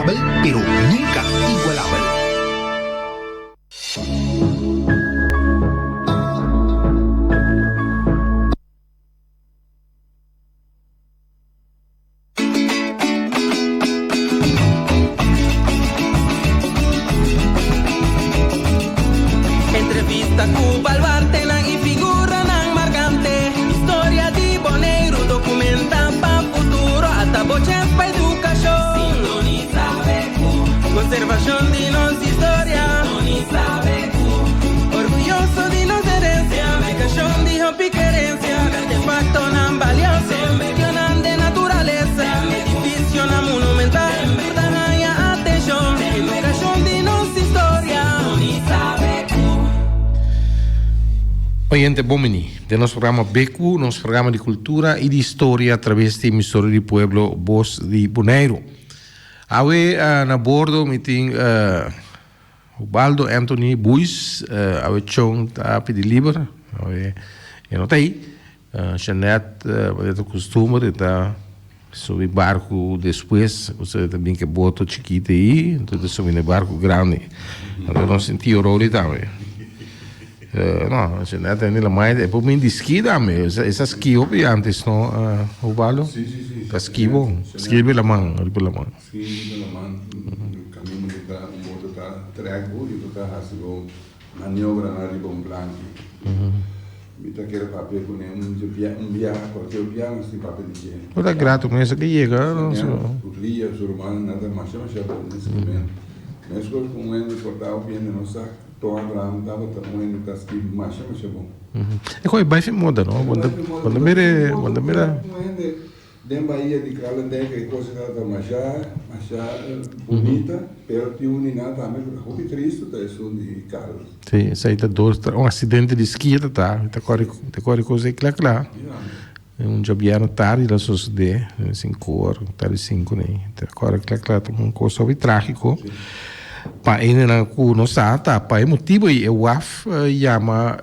Pagabel, pero nunca igualabel. Entrevista ku baluartenan i figuranan markante. Historia di Boneiru dokumentá pa futuro. Ata bo chèns pa edukashon. Sintonisa BQ. Konservashon di nos historia. Sintonisa BQ. Orguyoso di nos herensia. Publikashon di hopi kerensia. Artefaktonan balioso. Medionan den naturalesa. Edifisionan monumental. Ta haña atenshon. Edukashon di nos historia. Sintonisa BQ. Oyente bon bini den nos programa BQ, nos programa di cultura y di historia a traves di emisora di pueblo Bos di Boneiru. Awe na bordo mi tin Ubaldo Anthony Buis, awe Chon ta pidi liber, awe e no ta ei. Jeanette, manera ta costumber, e ta subi barco despues, osea e ta bin ku e boto chikito ei, enton e ta subi na e barco grandi. Anto nos sinti yoroli tambe. No, Jeanette a la mai, e por bin di ski tambe, e sa ski hopi antes no, Ubaldo? Si, si, si. Ta ski bon, ski riba laman, riba laman. Ski riba laman, kaminda ku ta un boto ta trèk bo i bo ta hasi bo maniobranan riba un planki. Mi ta kere papia kuné un un biaha, kualkier biaha nos tin papia di dje. Bo ta grato mes a ke yega. Ku Ria, su rumannan nan ta masha masha bon den skimentu. Meskos ku un hende por ta hopi hende no sa Ton Abraham tabata un hende ta skibi masha masha bon. E koe bai fin moda no, bo ta mira, bo ta mira. Un hende Den Bahia di Kralendijk e cosa tabata masha masha bunita, pero tin un nina tambe cu ta hopi tristo ta esun di Carlos. Si, esai ta dos, un accidente di ski ta ta, ta core ta core cosa ei cla cla. Un djabièrnè tardi la sosode, sinku or, tardi sinku nei, ta core cla cla, ta un cosa hopi tragico. Pa hendenan cu no sa ta pa e motibo ei e waf yama.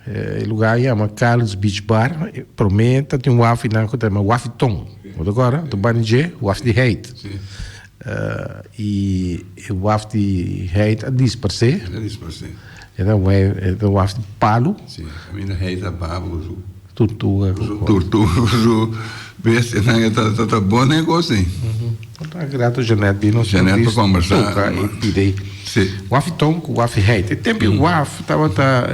E lugar yama Carlos Beach Bar. Prome ta tin un waf nan ku ta yama Waf di Ton. Bo ta kòrda? Ta bani dje, Waf di Heit. I e Waf di Heit a disparsé. A disparsé. E ta e ta waf di palu. Si, kaminda Heit a baha ku su. Tortuga. Ku su tortuga, ku su bestianan. E ta ta bon negoshi. Ta grato Jeanette di nos Jeanette pa conversa. Toca e pide ei. Si. Waf Ton cu Waf Heit. E tempo e waf tabata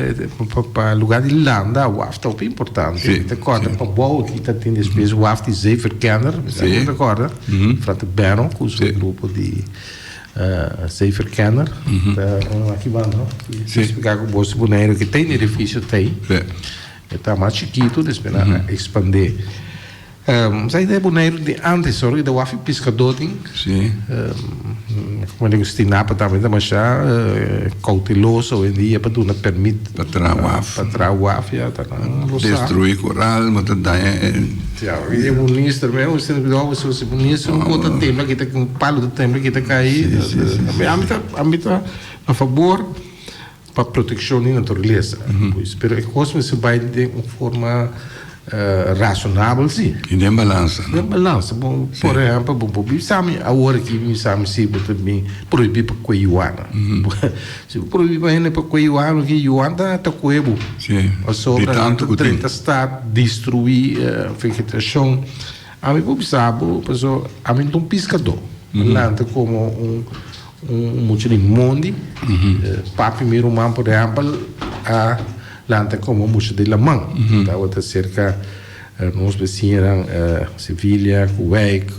pa lugar di landa waf ta hopi importante. Si. Ta corda pa bou aki ta tin despues waf di Zeeverkenner. Si. Ta corda? Frater Benno cu su grupo di Zeeverkenner. Ta aki banda no? Si. Explica cu bo si Boneiru ki ta e edificio ta ei. Si. E ta mas chikito despues nan a expande. Sa idea Boneiru di antes ora di waf piskadó tin. Sí. Como digo Stinapa tambe ta masha cauteloso hoy en dia pa duna permit. Pa traha waf. Pa traha waf ya ta nan lo sa. Destrui koral bo ta daña e. Ya e minister me bo tene cuidado pasobra si minister un bota tembla kita un palo ta tembla kita kai. Sí sí sí. Ami ta ami ta a fabor Pa proteccion di naturalesa. Pues, pero e cos mester bay den un forma razonabel si. Y den balansa, no? Den balansa. Bo, por ehempel, bo por bisa mi awor aki mi bisa mi si bo ta bin prohibi pa cue yuana. Si bo prohibi pa hende pa cue yuana, ki yuana ta ta cue bo. Si. Pasobra nan ta drenta stad, destrui vegetacion. Ami por bisa bo, pasobra ami no ta un piscador. Mi lanta como un. Un mucha di mondi. Papi mi ruman por ehempel a lanta como mucha di laman. Tabata cerca nos beciñanan Sevilia cu Wijk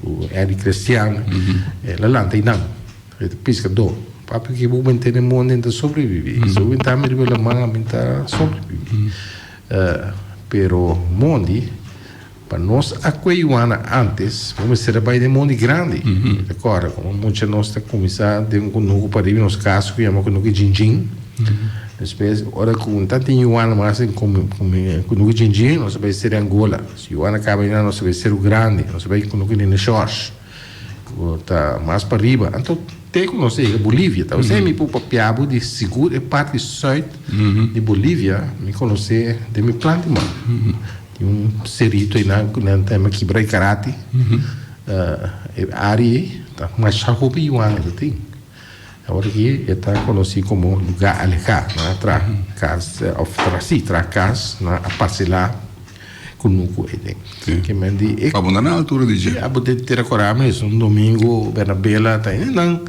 cu Eddie Christian. El a lanta einan. E ta piscador. Papi ki bo benta den mondi ta sobrevivi. Si bo benta mi riba laman ami ta sobrevivi. Pero mondi. Pa nos a kue yuana antes, bo mester a bai den mondi grandi. Mi ta kòrda komo mucha nos ta kuminsá den un kunuku pariba nos kas ku yama kunuku Djindjin. Despues ora ku un tantin yuana mas den kunuku Djindjin nos a bai seri Angola. Si yuana kaba einan nos a bai Seru Grandi, nos a bai kunuku Nene Shòrs ku ta mas pariba. Anto te ku nos a yega Bolivia. Tabata mi por papia bo di sigur e parti sùit di Bolivia mi konosé den mi plan di man. Tin un serito einan ku nan ta yama Kibra i Karate. E área ei. Ta masha hopi yuana ta tin. Awor aki e ta konosí komo lugá alehá. Nan a traha kas òf traha sí, traha kas, nan a parselá kunuku ei den. Ke men di e. Pa bo na altura di dje. Sí, abo den Tera Kòrá mes un domingo Bernabela ta hende nan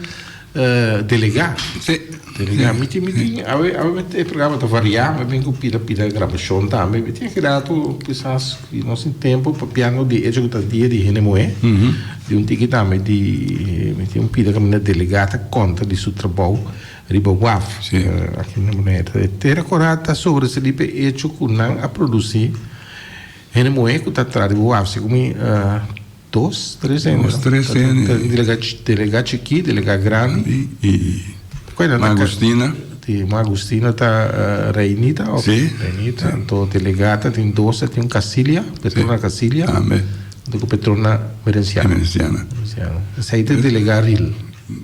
delegá. Sí. Delegá. Mi tin mi tin awe awe e programa ta variá, mi a bin ku pida pida grabashon tambe. Mi tin aki rato kisas si nos tin tempu papiando di echo ku ta dia di hende muhé. Di un tiki tambe di mi tin un pida kaminda delegá ta konta di su trabou riba waf. Sí. Aki na Bonaire. E Tera Kòrá ta sobresalí pa e echo ku nan a produsí hende muhé ku ta traha riba waf. Segun mi dos, tres hende. Dos, tres hende. Delegá, delegá chikí, delegá grandi. I Ma Agustina. Sí, Ma Agustina ta Reinita òf? Sí. Reinita. Anto delegá ta tin dos, ta tin un Casilia, Petrona Casilia. Tambe. Anto ku Petrona Merenciana. Merenciana. Merenciana. Esei ta e delegá ril.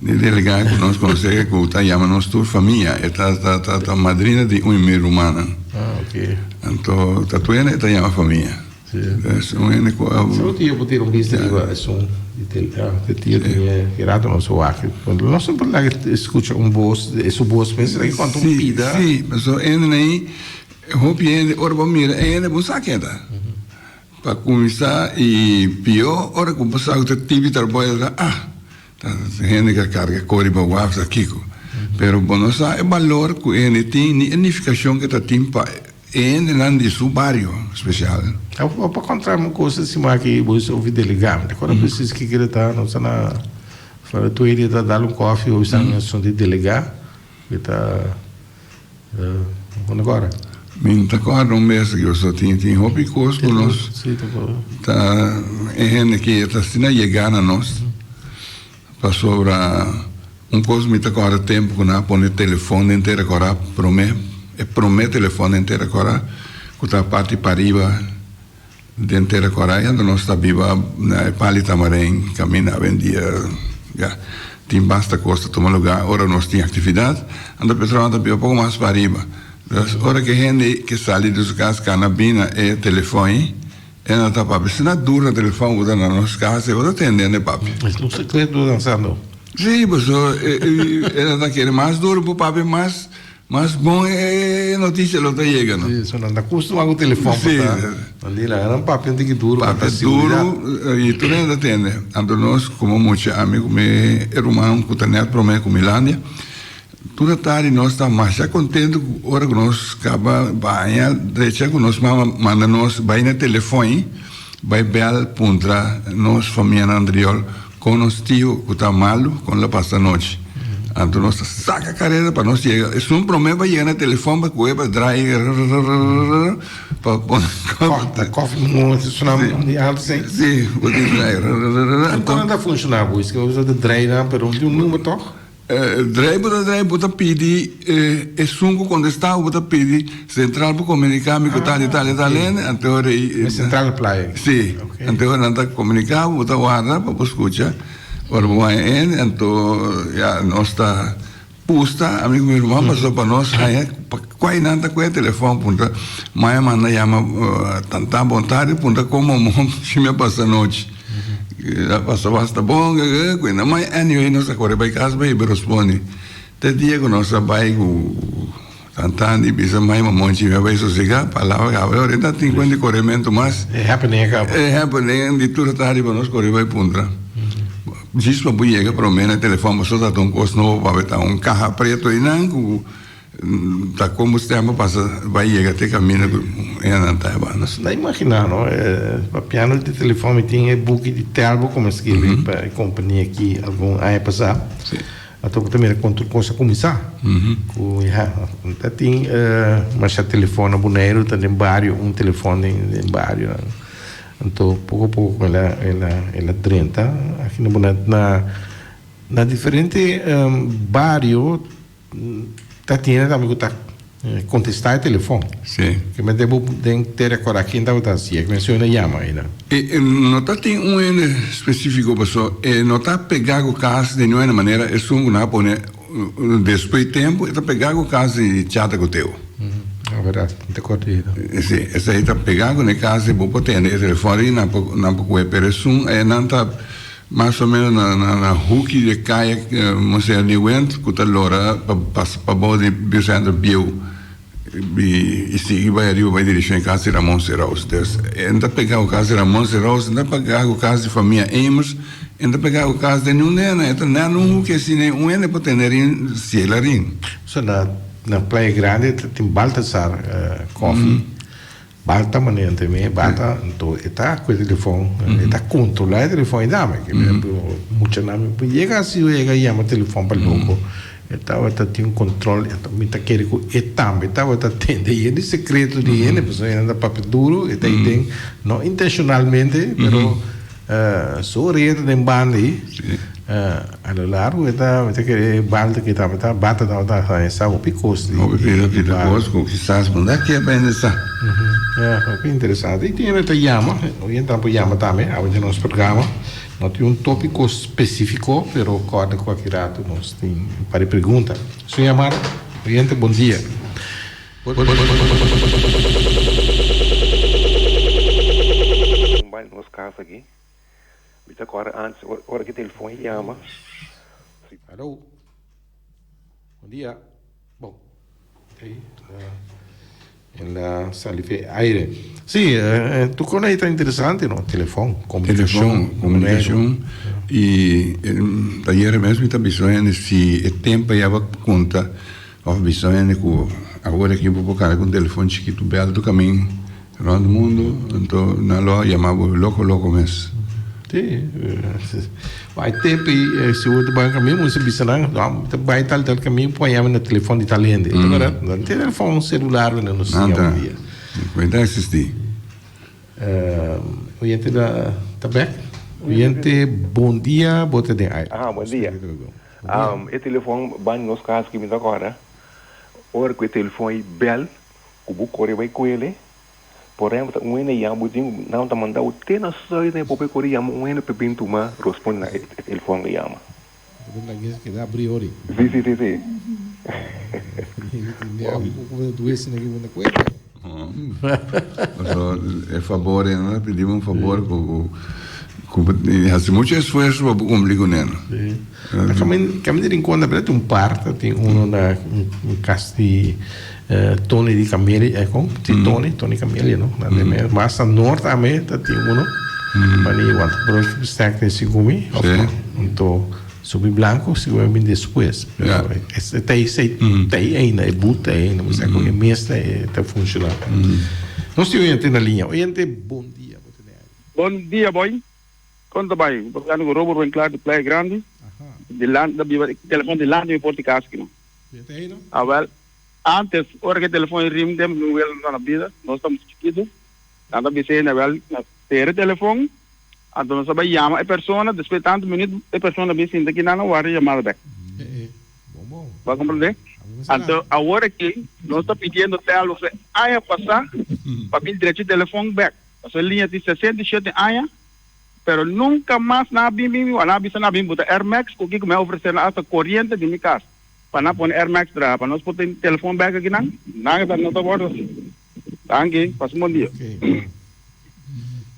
E delegá ku nos konosé ku ta yama nos tur famia. E ta ta ta ta madrina di un di mi rumannan. Ah, oké. Anto ta tur hende e ta yama famia. Sí. Es un hende ku a. Solo tio por tira un bista riba esun di tel ah, e tio tenía ki rato nos a wak. Nos no por laga skucha un bos, su bos mes, ta konta un pida. Sí, sí, pasobra hende ei, hopi hende ora bo mira e hende bo sa ken ta. Pa kuminsá i pió ora ku bo sa ku ta tipi trabou e ta ah ta hende ka karga kor riba waf ta kiko pero bo no sa e balor ku e hende tin ni e nifikashon ku e ta tin pa e hendenan di su bario spesial. Bo por kontra un kos asina aki bo bisa ofi delegá mi ta kòrda presis kiko e ta nos ta na Florida Tweede ta dal un kòfi bo bisa mi asuntu di delegá e ta. Bo no kòrda? Mi no ta kòrda un bes ku so tin tin hopi kos ku nos ta e hende ke ta asina yega na nos pasobra un kos mi ta kòrda tempu ku nan a pone telefòn den Tera Kòrá promé e promé telefòn den Tera Kòrá ku ta parti pariba Den Tera Kòrá anto nos ta biba na e Pali Tamarijn kaminda awendia ya tin basta kos ta tuma lugá ora nos tin aktividat anto Petrona ta biba poko mas pa ariba dus ora ku e hende ke sali di su kas kana bin na e telefòn ei e nan ta papia si na dura na telefòn ku ta na nos kas e bo ta tende hende papia. Es un sekreto dansando. Si pasobra e nan ta kere mas duru por papia mas. Mas bon e noticia lo ta yega no. Sí, so nan ta costuma cu telefon pa ta. Sí. Nan di laga nan papia un tiki duro pa Papia ta seguridad. duro y tur hende ta tende. Anto nos como mucha ami cu mi ruman cu ta net prome cu Milandia, tur atardi nos ta masha contento cu ora cu nos caba baña drecha cu nos mama manda nos bay na telefon bay bel puntra nos famianan anterior Kon nos tio ku ta malu kon la pasa anochi. Anto nos ta saka karera pa nos yega. Esun promé pa yega na telefòn pa kohe pa drai rrrrrrrrr pa pone Kòf, kòf mo ta sona di antes ei. Sí, bo tin drai rrrrrrrr. Kon nan ta funshoná bo? Esaki bo ta drai nan pero un tin un number tòg? Drai bo ta drai bo ta pidi esun ku kontestá bo ta pidi sentral pa komuniká mi ku tal i tal i tal hende anto ora ei E sentral na playa. Sí, anto ora nan ta komuniká bo ta warda pa bo skucha ora bo haña hende anto ya nos ta pusta ami ku mi ruman pasobra pa nos haña pa kua nan ta kue telefòn puntra maya manda yama tantan bon tardi puntra komo si mi a pasa anochi. A pasa basta bon ku na mai anyway nos a kore bai kas bai hiba rospondi te dia ku nos a bai ku tantan di bisa mai mamonchi mi a bai sosega palabra kaba e ora ta tin kuenta di korementu mas E happening a kaba. E happening di tur tardi pa nos kore bai puntra djis pa bo yega prome na telefòn pasobra ta un kos nobo pa bo ta un kaha preto einan ku Ta como tempo pasa bai yega te caminda cu hendenan ta heba. Nos ta imagina no, papiando di telefon mi tin e buki di Telbo cu mi a skirbi pa e compania aki algun aña pasa. Anto bo ta mira con tur cos a cuminsa. Cu ya ta tin masha telefon na Boneiru, ta den bario, un telefon den bario. Anto poco poco el a el a drenta aki na Boneiru na diferente bario. Ta tiene tambe ku ta kontestá e telefòn. Sí. Ke men den bo den te rekordá ken tabata hasié, ke men suena yama einan. E no ta tin un hende spesífiko paso e no ta pegá ku kas di nuena manera esun ku nan a pone despues tempu e ta pegá ku kas di Chata ku Teo. Ah bèrdat, mi ta kòrda di eto. Sí, esei ta pegá ku ne kas di bo por tende e telefòn ri nan por nan por kohe pero esun nan ta. Mas o menos na na na huki di e kaya Monseñor Nieuwindt ku ta lora pa pasa pabou di Biocentro bieu i sigui bai ariba bai direkshon e kas di Ramon Seraus. Dus e no ta pega ku kas di Ramon Seraus, e no ta pega ku kas di famia Emers, e no ta pega ku kas di niun hende. E ta na un huki asina un hende por tene rin si el a rin. So na na Playa Grande ta tin Baltasar Koffie. Bata manera entre mi e bata anto e ta ku e telefon e ta kontrolá e telefon e dame ke muchanan mi por yega asi yega yama telefon pa loko e tabata tin un kontrol mi ta kere ku e tambe tabata tende yen di sekreto di hende pasobra hende ta papia duru e ta den no intenshonalmente pero Su orea ta den banda ei. A lo largo e ta, mi ta kere e balde ke tabata, bata tabata haña sa hopi kos di. Hopi hopi kos ku kisas bo no ta kier pa hende sa. Ya, hopi interesante. I tin hende ta yama, oyentenan por yama tambe awe den nos programa. No tin un topiko spesifiko, pero kòrda ku aki ratu nos tin un par di pregunta. Su yamada, oyente, bon dia. Un bai nos cas aki. Mi ta corda antes ora ki telefon yama. Hallo. Bon dia. Bon. Ey, el a sali fe aire. Sí, tu con ahí ta interesante, no? Telefon, comunicacion. Telefon, comunicacion. Y ayer mes mi ta bisa hende si e tempo ya bo conta. Of bisa hende ku awor aki bo por kara ku un telefon chikitu bel tur kamin rònt mundu, anto nan lo a yama bo loko loko mes. Sí, bai tempu ei si bo ta bai un kamin bo mester bisa nan, no mi ta bai tal tal kamin por yama na telefon di tal hende, ta bèrdat? No tin telefon selular wende nos tin awendia. Nan ta eksistí. Oyente ta bèk. Oyente bon dia bo ta den aire. Aha, bon dia. E telefon ban nos kas ki mi ta kòrda, ora ku e telefon ei bèl ku bo kore bai kuele, por ehèmpel ta un hende yama bo tin nan ta manda bo te na sùit nan e por bai kore yama un hende pa bin tuma rosponde na e telefon ku yama. Si si si si. Pasobra e fabor ei nan a pidi bo un fabor ku ku bo hasi muchu esfuerso pa bo kumpli kuné. Na Kaminda di Rincon tambe tin un par, tin uno na kas di Tony di Camelia, e kon? Si Tony, Tony Camelia no? Mas na nort tambe ta tin uno, mani Walter Broos sterk den Sigumi, of no? Anto Subi Blanco sigur a bin despues, pero e ta ei ta ei ainda, e but ta ei ainda, bo sa ku e mes ta ta funshoná. Nos tin oyente na liña. Oyente, bon dia, bo ta den aire. Bon dia boy, kon ta bai? Bo ta ku Robert Winklaar di Playa Grandi, dilanti ta biba telefon dilanti mi por di kas aki no. Awel, antes ora ku e telefon rim den mi wela no ta na bida, nos ta mucha chikitu, nan ta bisa hende awel na sera e telefon, anto nos a bai yama e persona, despues di tantu minüt e persona bin sinta aki nan a wòrdu yamada bèk. Bo a komprendé? Anto awor aki nos ta pidiendo tèl fe aña pasá pa bin drecha e telefon bèk. Pasobra e liña tin 67 aña, pero nunka mas nan a bin bin bin, nan a bisa nan a bin buta airmax ku kiko mi a ofresé nan asta koriente di mi kas pa nan pone airmax traha pa nos por tin telefon bèk akinan, nan ta no ta wòrdu hasi. Danki, pasa un bon dia.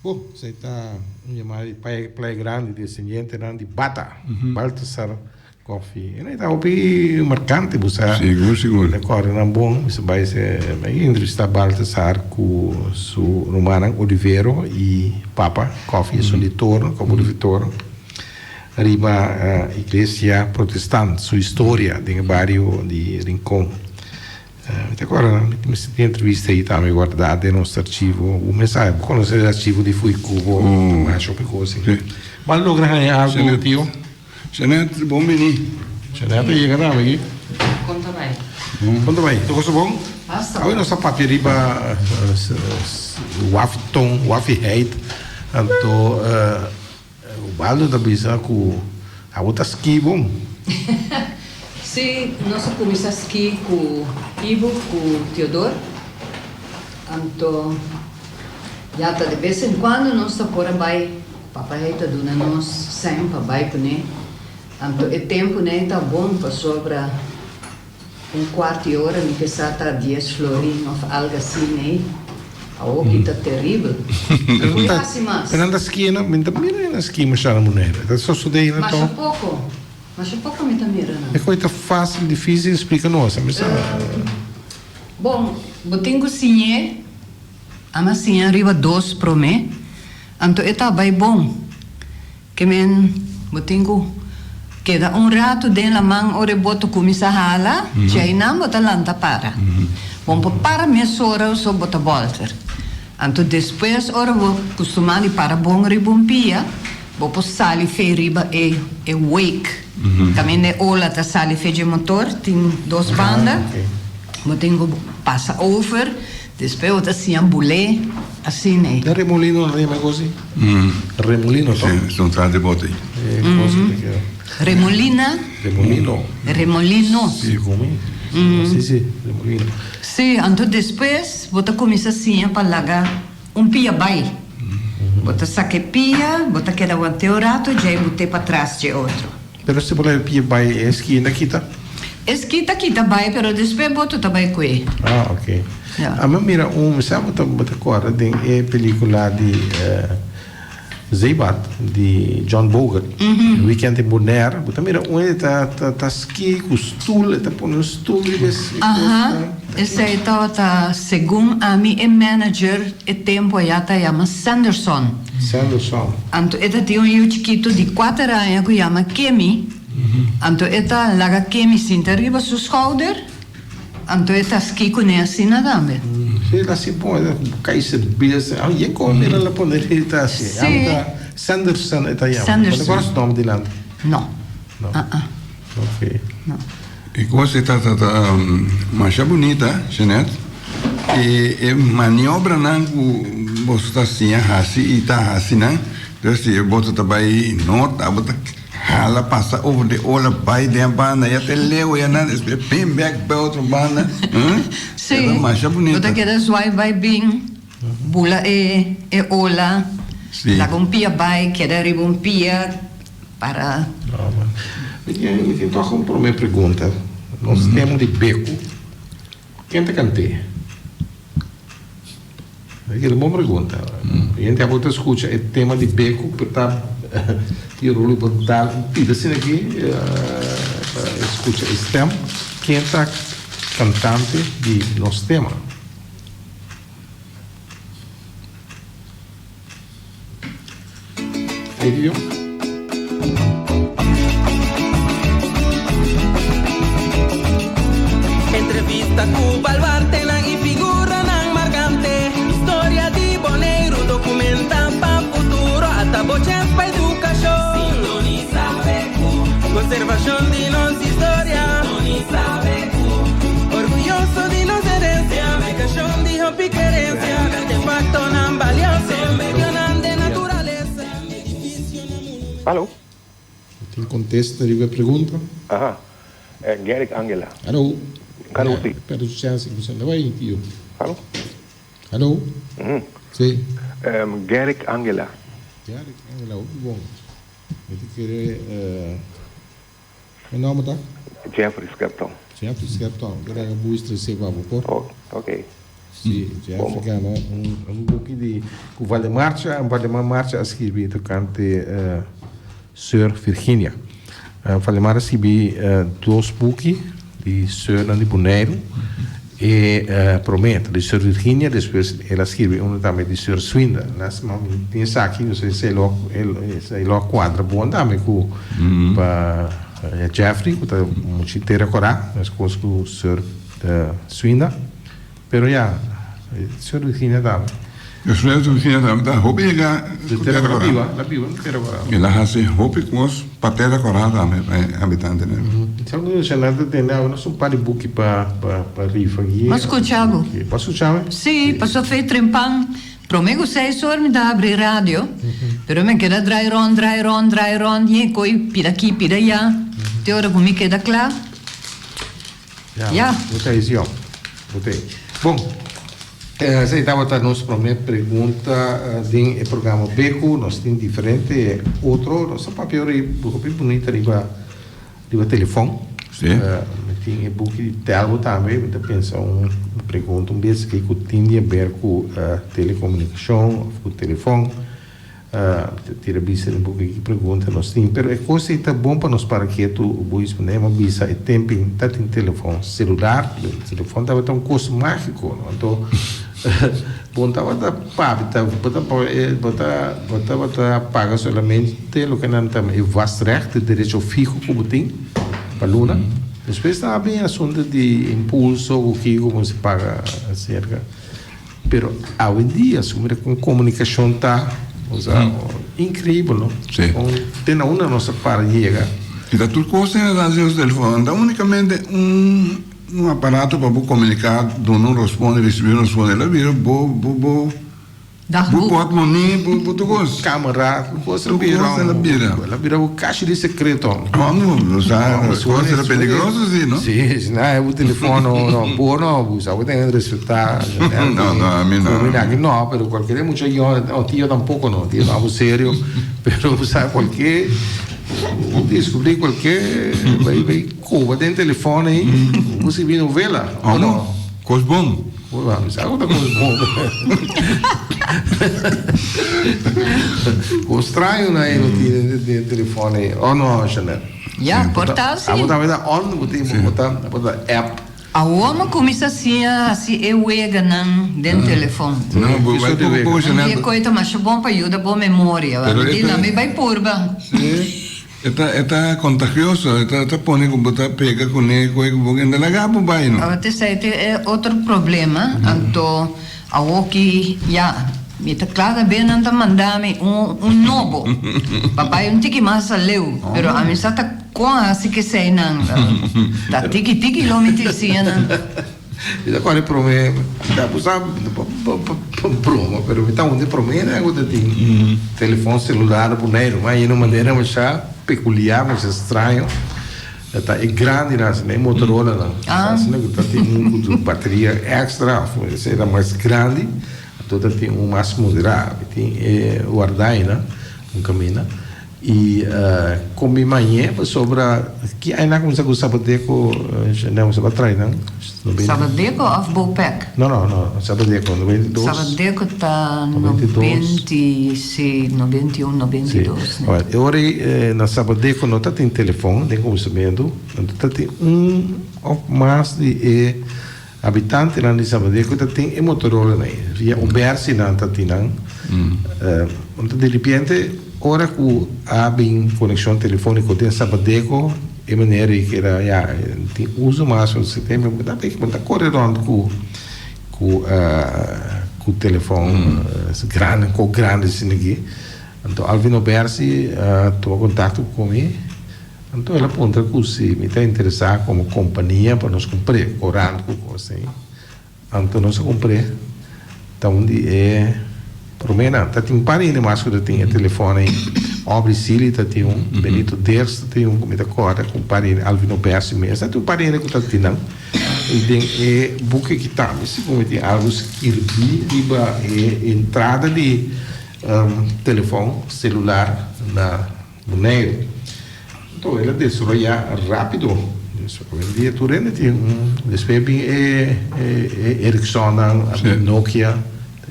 Bo, esei ta un yamada di Playa Grande, descendientenan di Bata, Baltasar Coffee. E ta hopi marcante, bo sa. Sigur, sigur. Ta corda nan bon. Mi sa bai se bai entrevista Baltasar cu su rumannan Olivero y Papa Coffee, esun di Torno, como di Torno, riba Iglesia Protestant, su historia den e bario di Rincon. Mi ta acorda mi mester tin entrevista ei tambe guarda den nos archivo. Bo mes sabe, bo conoce e archivo di Fui Cubo, masha hopi cos ei. Bo a logra haña algo, tio? Jeanette, bon bini. Jeanette a yega tambe aki. Kon ta bai? Kon ta bai? Tur cosa bon? Basta Awe bon. nos ta papia riba Wafi Ton, Wafi Heit. Anto Ubaldo ta bisa ku abo ta ski bon. Sí, nos a kuminsá ski ku Ivo, ku Theodor. Anto ya ta de bes en kuando nos ta por a bai, papa ei ta duna nos sèn pa bai kuné. Anto e tempunan ei ta bon pasobra un kuart di ora mi ke sa ta dies florin òf algu asina ei. Awor ki ta teribel. Pero Por hasi mas. Pero nan ta ski na, mi ta mira nan ski masha na Bonaire. Ta sosode na Masha to. poko. Masha poko mi ta mira nan. E koe ta facil, dificil, splica nos. Mi sa. Bon, bo tin ku siñ'é. Ami a siña riba dos promé. Anto e ta bai bon. Ke men bo tin ku keda un ratu den laman ora e boto kuminsá hala, djeinan bo ta lanta para. Bon por para mesora so bo ta bòlter. Anto despues ora bo kustumá di para bon riba un pia, bo por sali fe riba e e wake. Kaminda e ola ta sali fe dje motor, tin dos banda, bo tin ku pasa over. Despues bo ta siña bulé asina ei. Den remolino nan ta yama e kos ei? Remolino to? Si, son traha di bote ei. E kos ku ta keda. Remolina? Remolino. Remolino. Si, komi. Si, si, remolino. Si, anto despues bo ta kuminsá siña pa laga un pia bai. Bo ta saka e pia, bo ta keda want'é un rato, djei bo te patras dje otro. Pero si bo laga e pia bai e ski ta kita? E ski ta kita bai pero despues boto ta bai kue. Ah ok. Ya. Ami a mira un, mi sa bo ta bo ta kòrda den e pelikula di Zeebad di John Bogert, Weekend in Bonaire, bo ta mira un e ta ta ta ski ku stul, e ta pone un stul riba e kos. Aha, esei tabata segun ami e manager e tempu ayá ta yama Sanderson. Sanderson. Anto e ta tin un yu chikitu di kuater aña ku yama Kemi. Anto e ta laga Kemi sinta riba su skouder, anto e ta ski kuné asina tambe. Sí, el a hasi bon, el a kai serbes. Awe yen kon mira el a pone e ta hasi. Sí. Awe ta Sanderson e ta yama. Sanderson. Bo ta kòrda su nòmber dilanti? No. No. Ah-ah. Ok. No. E kos e ta ta masha bunita, Jeanette. E e maniobranan ku boso ta siña hasi i ta hasi nan, dus si e boto ta bai nort, abo ta hala pasa over di ola bai den e banda, ya te leu ya nan, despues bin bek pa e otro banda. Sí, E ta masha bo ta bunita. keda zwaai bai bin, bula e e ola, Sí. laga un pia bai, keda riba un pia. Para. Mi tin mi tin tòg un promé pregunta. Nos tema di beku, ken ta kant'é? Esaki ta un bon pregunta. Hende abo ta skucha e tema di beku pero ta tin rolo bo dal un pida asina aki pa e skucha e stèm. Ken ta kantante di nos tema? Entrevista ku baluartenan i figuranan markante. Historia di Boneiru dokumenta pa futuro. Ata bo chèns pa edukashon. Sintonisa BQ. Konservashon di nos historia. Sintonisa BQ. Orguyoso di nos herensia. Aplikashon di hopi kerensia. Artefaktonan balioso. Medionan den naturalesa. Edifisionan monumental. Alo. Tin contesta riba e pregunta? Aha. Gerrit Angela. Alo. Alo, si. Perde su chance cu senda bay, tio. Alo. Alo. Si. Gerrit Angela. Gerrit Angela, hopi bon. Mi ta kere Mi nomber ta? Jeffrey Skepton. Jeffrey Skepton. Ke laga buis trese pa bo por? Oh, ok. Si, Jeffrey gana un un buki di ku Valdemar Marcha, Valdemar Marcha a skirbi tokante Sir Virginia. Valdemar a skirbi dos buki di Sirnan di Boneiru. E promé ta di Sir Virginia, despues el a skirbi unu tambe di Sir Swinda. Lastima mi tin esaki, no sé si e lo a kuadra bon tambe ku pa Jeffrey ku ta muchi tera korá, meskos ku Sir Swinda. Pero ya, Sir Virginia tambe. Sir Virginia tambe ta hopi yega ku tera korá. La biba, la biba na tera korá. El a hasi hopi kos pa tera korá tambe, pa e habitantenan. Sa ku Jeanette ta tende awe nos un par di buki pa pa rifa aki. Bo a skucha bo? Bo a skucha mi? Sí, pasobra fe trempan prome ku seis or mi ta habri radio, pero mi a keda drai rond, drai rond, drai rond, ñe koi pida aki, pida aya, te ora ku mi keda kla. Ya. Bo ta esi yò. Bo ta ei. Bon, esei tabata nos promé pregunta den e programa Beku. Nos tin diferente otro. Nos ta papia ora hopi bunita riba riba telefòn. Sí. Mi tin e buki di Telbo tambe, mi ta pensa un pregunta un bes aki ku tin di haber ku telekomunikashon òf ku telefòn. Mi ta tira bista den buki ki pregunta nos tin. Pero e kos ei ta bon pa nos para ketu, Buis, manera mi a bisa e tempu ta tin telefòn selular, telefòn tabata un kos mágiko, no? Anto bon tabata papia, ta bo ta bo ta bo tabata paga solamente loke nan ta e vastrecht, e derecho fiho ku bo tin pa luna. Despues ta bin e asuntu di impulso ku kiko ku mester paga aserka. Pero awendia si bo mira kon komunikashon ta, osea, inkreibel no. Sí. Kon te na unda nos a para yega. I ta tur kos tin atrás di nos telefòn. Ta únikamente un un aparato pa bo komuniká, duna un rosponde, risibí un rosponde. El a bira bo bo bo bo pòtmoni, bo bo tur kos. Kamera, tur kos a bira. Tur kos el a bira. El a bira bo kashi di sekreto. Hòmber, osea, kos era peligroso si, no? Sí, si nan haya bo telefòn no, no, bo no abusa, bo ten respetá. No, no, ami no. Mira aki no, pero cualkier mucha yòn, no, tio tampoco no, tio ta algo serio, pero bo sa cualkier, bo descubrí cualkier, bay bay coba den telefòn ei, bo scirbi novela, o no? Kos bon. Bo sa ku ta kos bon. Kos straño nan ei no tin den telefòn ei, o no, Jeanette? Ya, por ta si. Abo tambe ta on, bo tin, bo ta, bo ta app. Awor mi cuminsa siña haci e weganan den telefon. No, bo bai poco poco Un di e coy ta masha bon pa yuda bo memoria. Pero Mi di, e ta. Nan mi bai purba. Sí, e ta, e ta contagioso, e ta, e ta pone cu bo ta pega cune coy cu bo kende laga bo bai no. Awor esei ta e otro problema, anto awor ki ya mi ta cla ta nan ta manda mi un, un nobo pa bai un tiki mas aleu, pero ami sa ta. Kon hasi keseinan ta tiki tiki lo mi tin siña nan. Mi ta kore prome ta bo sa broma pero mi ta un di promenan ku ta tin telefon selular na Boneiru ma e un manera masha pekuliar masha straño ta e grandinan asina e Motorolanan asina ku ta tin un ku su bateria extra of esei ta mas grandi anto ta tin un mas moderá mi tin e wardá einan un kaminda. I kon mi mañé pasobra ki aña nan a kuminsá ku Sabadeco Chanel bo trae nan? Sabadeco òf Bopec? No no no Sabadeco 92. Sabadeco ta 90 si 91 92. Si e ora ei na Sabadeco no ta tin telefòn den kuminsamentu anto ta tin un òf mas di e Habitantenan di Sabadeco ta tin e Motorola nan ei. Via un bersi nan ta tin nan. Anto di ripiente ora cu a bin conexion telefonico den Sabadeco e manera ei keda ya tin uso mas un sistema bo ta bo ta core rond cu cu cu telefon grandi cu grandi asina aki. Anto Alvin Obersi a tuma contacto cu mi. Anto el a puntra cu si mi ta interesa como compania pa nos cumpr'é corant cu cos ei. Anto nos a cumpr'é. Ta un di e promenan. Ta tin un par hende mas cu ta tin e telefon ei. Aubrey Sealy ta tin un, Benito Ders ta tin un cu mi ta corda cu un par hende, Alvin Obersi mes. Ta tin un par hende cu ta tin nan. Y den e buki aki tambe segun mi tin algo skirbi riba e entrada di telefon celular na Boneiru. Anto el a desaroyá rápido. Awendia tur hende tin un. Despues bin e Ericssonnan, a bin Nokia,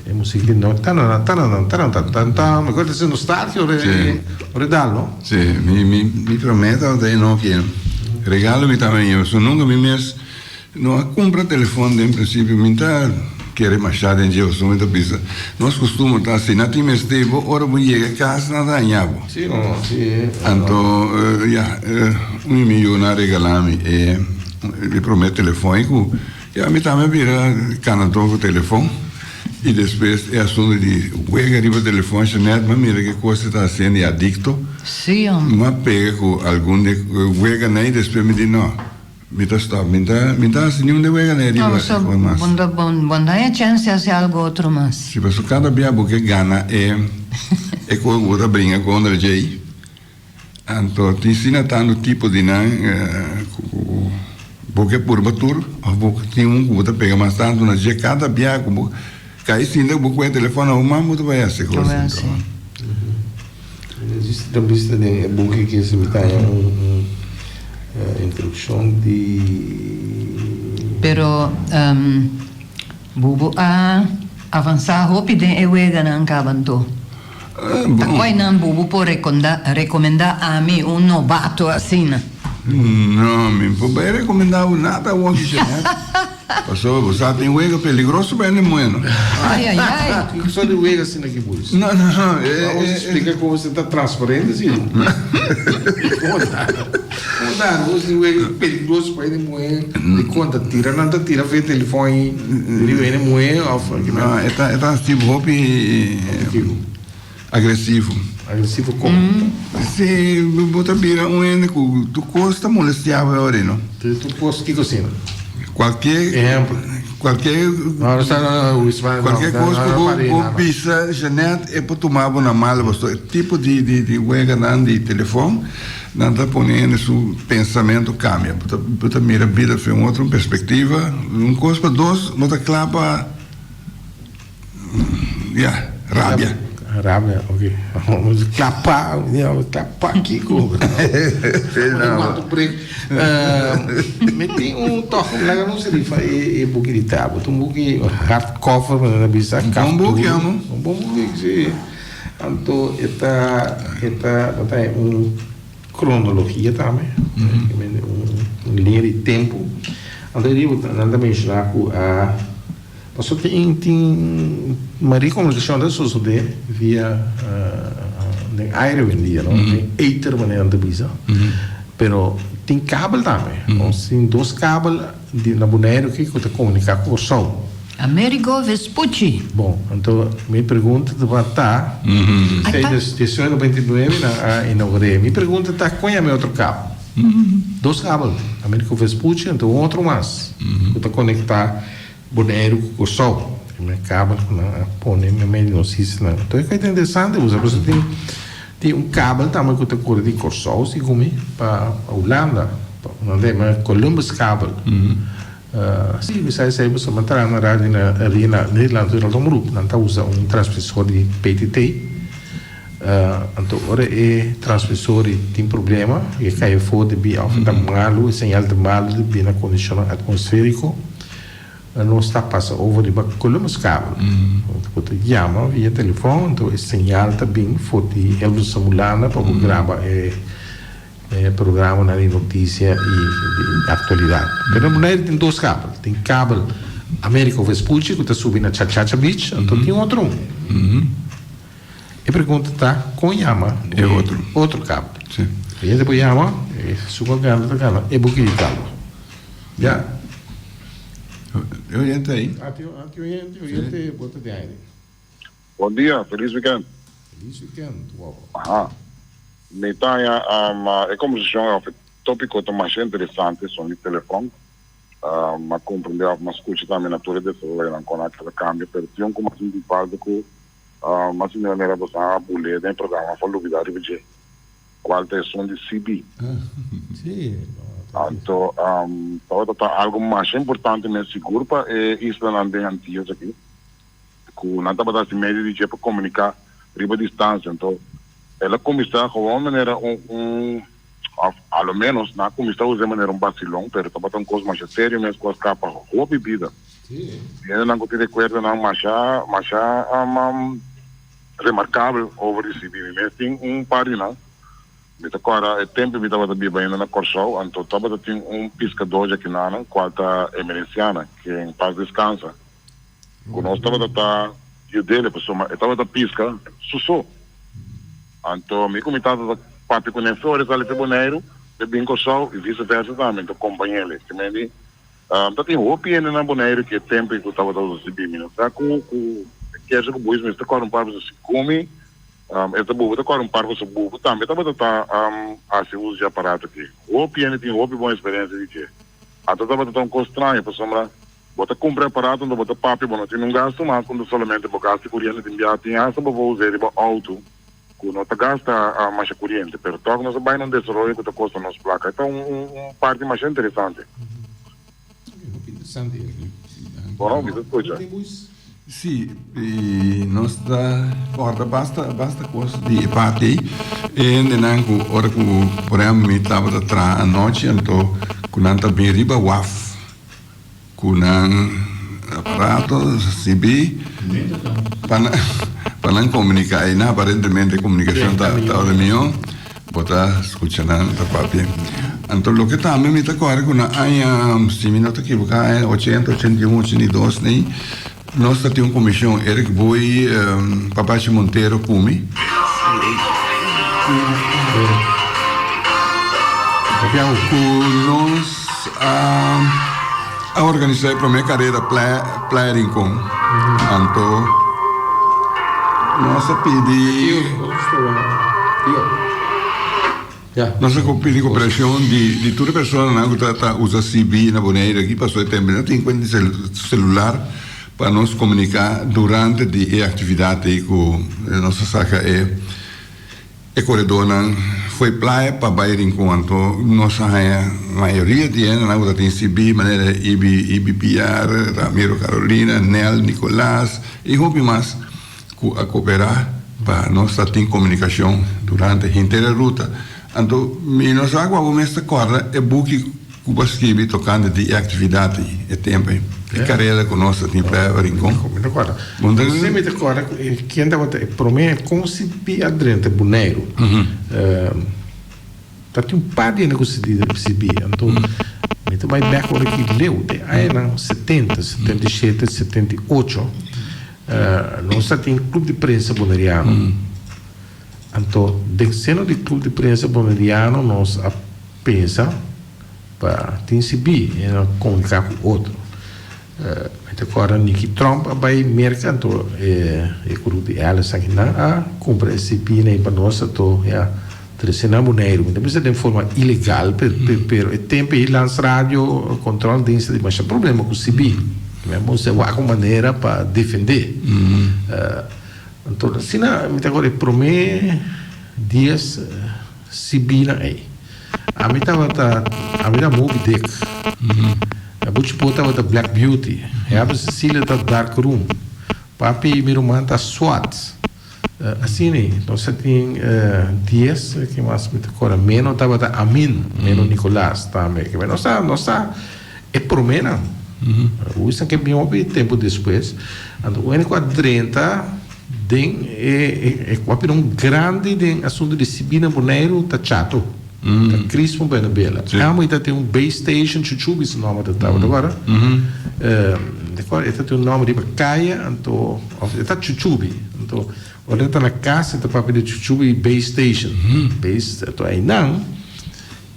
e musik di Nokia, tananan tananan tananan tan tan. Mi acuerdo ta nostalgia ora e dal, no? Sí, mi mi promé tabata e Nokia. Regalo mi tabata haña, pasobra nunka mi mes No a cumpra telefon den principio mi ta kere masha den dje pasobra mi ta bisa nos costumber ta si na tin mester bo ora bo yega cas nan ta haña bo. Si no si. Anto ya un mi yu nan a regala mi e e prome telefon y cu ya mi tambe a bira canador cu telefon y despues e asunto di wega riba telefon Jeanette mi a mira ke cos e ta haciendo y adicto Si. Mi a pega cu algun di e weganan y despues mi di no. Mi ta stop, mi ta, mi ta hasi niun de wega na e riba No, so e mas. bo no bo no haña chèns di hasi algu otro mas. Si, pasobra kada bia bo ke gana e e kos ku bo ta bringa kontra djei, anto tin asina tantu tipo di nan ku bo ke purba tur òf bo tin un ku bo ta pega mas tantu na dje kada bia ku bo kai sinta ku bo kue telefòn na bo man bo ta bai hasi kos anto. Ta bista den e buki ki si mi ta haña un. Produkshon di. Pero Bubu a avansá hopi den e weganan kaba anto. Ta koi nan Bubu por rekomendá ami un nobato asina? No, mi por bai rekomendá bo nada awor, Jeanette. Pasobra bo sa tin wega peligroso pa hende muhé no. Ai ai ai. Kiko sa di wega asina ki boys? No no no. Vamos explica como se ta transparente si. Como ta? Como ta? Nos tin wega peligroso pa hende muhé. Di konta tira nan ta tira fe telefon ahi riba hende muhé of No, e ta e ta hasi hopi agresivo. Agresivo kon? Si bo ta bira un hende ku tur kos ta molestia bo awor no. Tur kos kiko asina? Kualke Ehempel. Kualke No, no sta no kualke kos ku bo bo bisa Jeanette e por tuma bo na malo pasobra e tipo di di di weganan di telefon nan ta pone hende su pensamentu kambia bo ta bo ta mira bida for un otro perspektiva un kos pa dos bo ta kla pa Ya, rabia. Rabia, ok. Klapa, klapa kiko. Wak un break. Mi tin un tòg, laga nos rifa e buki di tabo. Ta un buki hardcover, manera nan bisa. Un bon buki, amo. Un bon buki, si. Anto e ta, e ta, bo ta un kronologia tambe. Un liña di tempu. Anto e di, nan ta menshoná ku a. Pasobra tin tin mayoria komunikashon ta sosodé via den aire hoy-en-dia, no? Den ether manera nan ta bisa. Pero tin kabel tambe. Nos tin dos kabel di na Boneiru aki ku ta komuniká ku Kòrsou. Amerigo Vespucci. Bon, anto mi pregunta tabata ta, 1999 nan a inaugur'é. Mi pregunta ta, kon yama e otro kabel? Dos kabel, Amerigo Vespucci anto un otro mas ku ta konektá Boneiru ku Kòrsou. E me kabel ku nan a pone meimei di nos islanan. Anto e ta interesante bo sa pasobra tin tin un kabel tambe ku ta kore di Kòrsou segun mi pa Hulanda. Nan ta yama Columbus kabel. Si mi sa esei pasobra mi a traha na radio na Arena Nederland Wereldomroep. Nan ta usa un transmisor di PTT. Anto ora e transmisor di tin problema e kai afó debí òf e ta malu, e señal ta malu debí na kondishonnan atmosfériko, nos ta pasa over riba Columbus Kabel. Bo ta yama via telefòn, anto e señal ta bin for di Hilversum Hulanda pa bo graba e programanan di notisia i di aktualidat. Pero na Bonaire tin dos kabel. Tin kabel Americo Vespucci ku ta subi na Chachacha Beach, anto tin otro un. E pregunta ta kon yama e otro otro kabel. Si. E hende por yama e su ku a gana ta gana e buki di tabla. Ya. E oyente ahí. Ah tin ah tin oyente oyente bo ta den aire. Bon dia, felis weekend. Felis weekend wawa. Aha. Mi ta haña e kombersashon òf e tópiko ta masha interesante, son di telefòn. M'a komprendé òf m'a skucha tambe na tur e desaroyonan kon a keda kambia, pero tin un ku m'a sinti falta ku Mas mi manera boso a bul'é den e programa for lubidá riba dje, kual ta esun di CB. Anto tabata ta algu masha importante mes sigur pa e islanan den Antillas aki, ku nan tabata hasi medio di dje pa komuniká riba distansia. Anto el a kuminsá gewoon manera un un òf a lo ménos nan a kuminsá us'é manera un basilon, pero tabata un kos masha serio mes ku a skapa hopi bida. Hendenan ku tin rekuerdonan masha masha remarkabel over di CB. Mi mes tin un par di nan. Mi ta kòrda e tempu mi tabata biba ainda na Kòrsou, anto tabata tin un piskadó djakinana kual ta Emerenciana, ken pas deskansa, ku nos tabata ta yud'el pasobra e tabata piska su so. Anto mi ku mi tata ta papia kuné for e sali fe Boneiru, e bin Kòrsou i vise versa tambe, mi ta kompañ'el. Ta tin hopi hende na Boneiru ki e tempu ku tabata usa CB. Mi no sa ku ku kersa ku boys mester kòrda un par pasobra si kumi e ta bubu ta kòrda un par pasobra bubu tambe tabata ta hasi uso di aparato aki. Hopi hende tin hopi bon eksperensia di dje. Anto tabata ta un kos straño pasobra bo ta kumpra e aparato anto bo ta papia bo no tin un gastu mas ku solamente bo gasta kuriente tin biaha tin hasta bo por us'é riba outo ku no ta gasta masha kuriente, pero tòg nos a bai na un desaroyo ku ta kosta nos plaka. E ta un un parti masha interesante. Hopi interesante. Bon, mi ta skucha. Sí, i nos ta kòrda basta basta kos di e parti ei. E hendenan ku ora ku por ehèmpel mi tabata traha anochi anto ku nan ta bin riba waf ku nan aparato CB pa nan pa nan komuniká. Einan aparentemente komunikashon ta tabata mihó. Bo ta skucha nan ta papia. Anto loke tambe mi ta kòrda ku na aña, si mi no ta kiboká, aña ochenta, 81, 82 nei, nos ta tin un komishon, Eric Booi, Papachi Montero ku mi. Ku nos a a organisá e promé karera Playa Playa Rincon. Anto nos a pidi nos a pidi koperashon di di tur e personanan ku ta ta usa CB na Bonaire aki pasobra e tempu no tin kuenta di selular pa nos komuniká durante di e aktividat ei ku nos a saka e E koredónan fo'i playa pa bai Rincon anto nos a haña mayoria di hendenan ku ta tin CB manera Ibi Ibi Piar, Ramiro Carolina, Nel Nicolas i hopi mas ku a koperá pa nos ta tin komunikashon durante henter e ruta. Anto mi no sa ku abo mes ta kòrda e buki Ku bo a skibi tokante di e aktividat ei, e tempu ei, e karera ku nos ta tin Playa Rincon? Mi ta kòrda. Si mi ta kòrda ku ken tabata e promé kon si pi a drenta Boneiru. Ta tin un par di hende ku si pi. Anto mi ta bai bèk ora ki leu den añanan 70, 77, 78, nos ta tin Club di Prensa Boneriano. Anto den seno di Club di Prensa Boneriano nos a pensa pa tin sibí i no komuniká ku otro. Mi ta kòrda Niki Tromp a bai Merka anto e ku Rudy Ellis aki nan a kumpra e CB nei pa nos anto ya trese na Boneiru. Mi ta bisa den forma ilegal pero e tempu ei Lands Radio Control Dienst a di masha problema ku CB. Mi a mester wak un manera pa defendé. Anto asina mi ta kòrda e promé dies Sibina ei. Ami tabata, ami ta Moby Dick. Buchi Po tabata Black Beauty. Herbert Cecilia ta Dark Room. Papi mi ruman ta Swat. Asina ei. Nos a tin dies, ke mas mi ta kòrda. Meno tabata Amin, Meno Nicolas tambe. Nos ta, nos ta e proménan. Wisnan ke bin hopi tempu despues. Anto un hende ku a drenta den e e ku a bira un grandi den asuntu di sibí na Boneiru ta Chato. Ta Crismo Bernabela. Amo i ta tin un base station Chuchubi su nòmber ta tabata awor. E ta tin un nòmber riba kaya anto òf e ta Chuchubi. Anto ora e ta na kas e ta papia di Chuchubi base station. Base anto einan.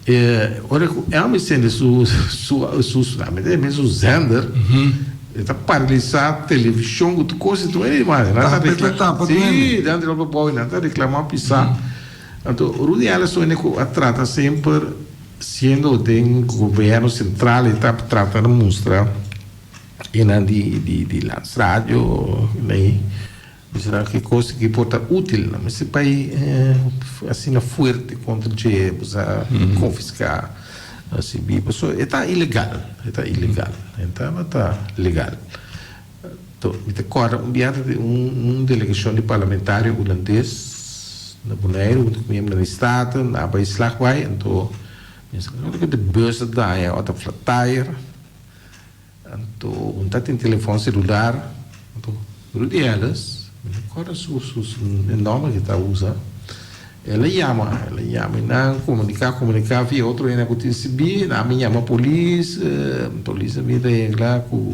E ora ku Elmi sende su su su su zender, e ta paralisá televishon ku tur kos i tur e nan ta reklamá. Sí, nan ta reklamá, nan ta reklamá pisá. Anto Rudy Ellison hende ku a trata semper siendo den gobièrnu sentral e ta trata di mustra e nan di di di Lands Radio nei. Bisa ki kos ki por ta útil. No mester bai asina fuerte kontra dje, bo sa konfiská CB. Pasobra e ta ilegal, e ta ilegal. E tabata legal. To, mi ta kòrda un biaha ta tin un delegashon di parlamentario hulandes na Boneiru huntu ku miembronan di Staten, nan a bai Slagbaai, anto mi sa ku de bus a daña òf ta flat tire. Anto un ta tin telefon celular, anto Rudy Ellis, mi no acorda su su su e nomber ke ta usa, el a yama, el a yama i nan comunica comunica via otro hende ku tin sibi, nan a bin yama polis, polis a bin regla ku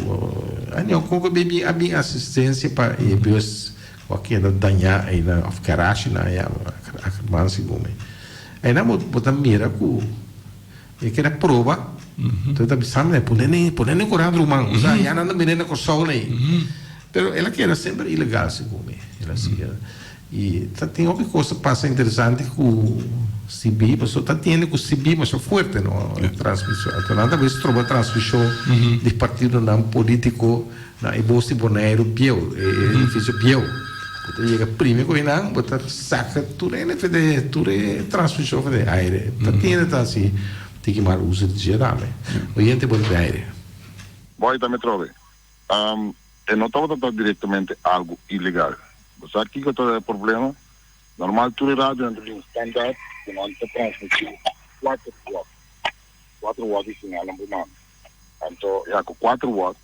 anio kon ku a bin asistencia pa e bus ku a keda daña einan of garashi nan a yama Ackerman segun mi. Einan bo ta mira ku. E keda proba, entonces ta bisa mi, pone ne, pone ne Corant ruman, osea ya nan ta mira na Kòrsou nei. Pero el a keda semper ilegal segun mi, el a sigui. I ta tin hopi kos ta pasa interesante ku CB, pasobra ta tende ku CB masha fuerte no, transmishon. Anto nan ta bai stroba transmishon di partidonan politiko na e bos di Boneiru bieu, e edifisio bieu. Bo ta yega primi ku einan, bo ta saka tur e NFD, tur e transmishon for den aire. Ta tende ta hasi tiki mal uso di dje tambe. Oyente bo ta den aire. Boy ta mi trobe. E no tabata ta direktamente algu ilegal. Bo sa kiko ta e problema? Normal tur e radionan ta bin standaard ku nan ta transmití kuater watt, kuater watt di señalnan bo manda. Anto ya ku kuater watt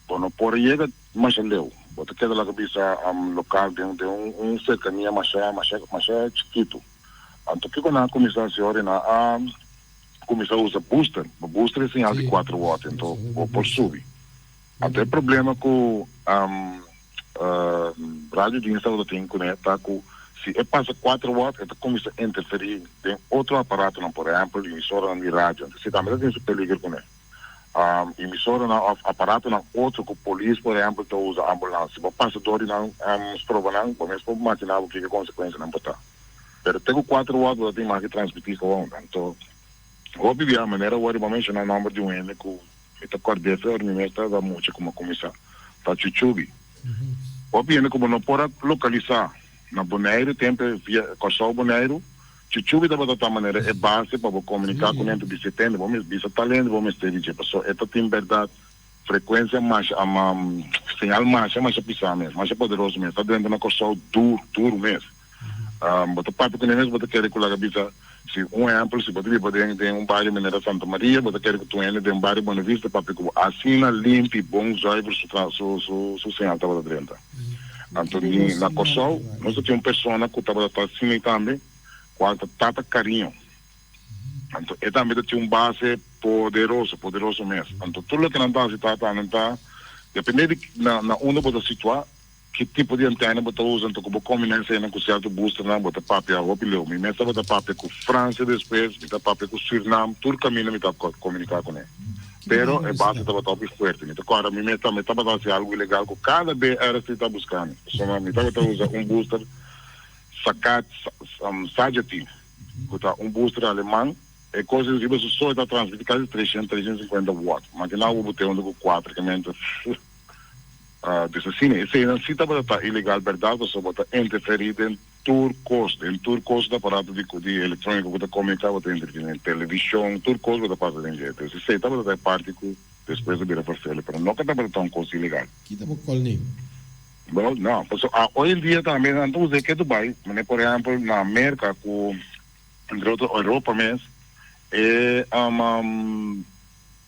bo no por yega masha leu. Bo ta keda laga bisa lokal den den un un serkania masha masha masha chikitu. Anto kiko nan a kuminsá hasi ora? Nan a kuminsá usa booster. Bo booster e señal di kuater watt anto bo por subi. Anto e problema ku radio dienst tabata tin kuné ta ku si e pasa kuater watt e ta kuminsá interferí den otro aparatonan, por ehèmpel emisoranan di radio. Anto esei tambe ta tin su peliger kuné. Emisoranan òf aparatonan otro ku polis por ehèmpel ta usa, ambulans, si bo pasa dor di nan stroba nan, bo mes por imaginá bo kiko e konsekuensianan por ta. Pero te ku kuater watt bo ta tin mas di transmití gewoon. Anto hopi bia manera awor bo a menshoná nòmber di un hende ku. Mi ta kòrd'é fe ora mi mes tabata mucha ku mi a kuminsá ta chuchubi. Hopi hende ku bo no por a lokalisá na Boneiru tempu e via Kòrsou Boneiru, chuchubi tabata ta manera e base pa bo komuniká ku nan bisa e tende bo mes bisa tal hende bo mester di dje pasobra e ta tin bèrdat frekuensia masha señal masha masha pisá mes masha poderoso mes ta drenta na Kòrsou duru duru mes. Bo ta papia ku nan mes, bo ta kere ku laga bisa, si un ehèmpel, si bo ta biba den den un bario manera Santa Maria, bo ta kere ku tur hende den bario Buena Vista papia ku bo asina limpi, bon, zuiver su tra su su su señal tabata drenta. Anto ni na Kòrsou nos ta tin un persona ku tabata ta asina ei tambe, kual ta Tata Cariño. Anto e tambe ta tin un base poderoso, poderoso mes. Anto tur loke nan ta hasi ta nan ta depende di na na unda bo ta situá. Ki tipo di antena bo ta usa anto ku bo kombiná eseinan ku sierto boosternan bo ta papia hopi leu. Mi mes tabata papia ku Fransia despues, mi ta papia ku Surinam, tur kaminda mi ta komuniká kuné. Pero e base tabata hopi fuerte. Mi ta kòrda mi mes tambe tabata hasi algu ilegal ku kada be RST ta buska mi. Pasobra mi tabata usa un booster Sakat Sajati ku ta un booster aleman. E kos riba su so e ta transmití kasi treshen, treshen sinkuenta watt. Makiná bo bo te huntu ku kuater kemente. Dus asina, eseinan si tabata ta ilegal bèrdat pasobra bo ta interferí den tur kos, den tur kos di aparato di di elektróniko ku ta komuniká bo ta interferí den televishon, tur kos bo ta pasa den dje. Dus esei tabata ta e parti ku despues a bira vervelen, pero no ku tabata ta un kos ilegal. Kita bo call name. Wel, no, pasobra hoy en dia tambe nan ta usa e ke Dubai, manera por ehèmpel na Merka ku entre otro Europa mes, e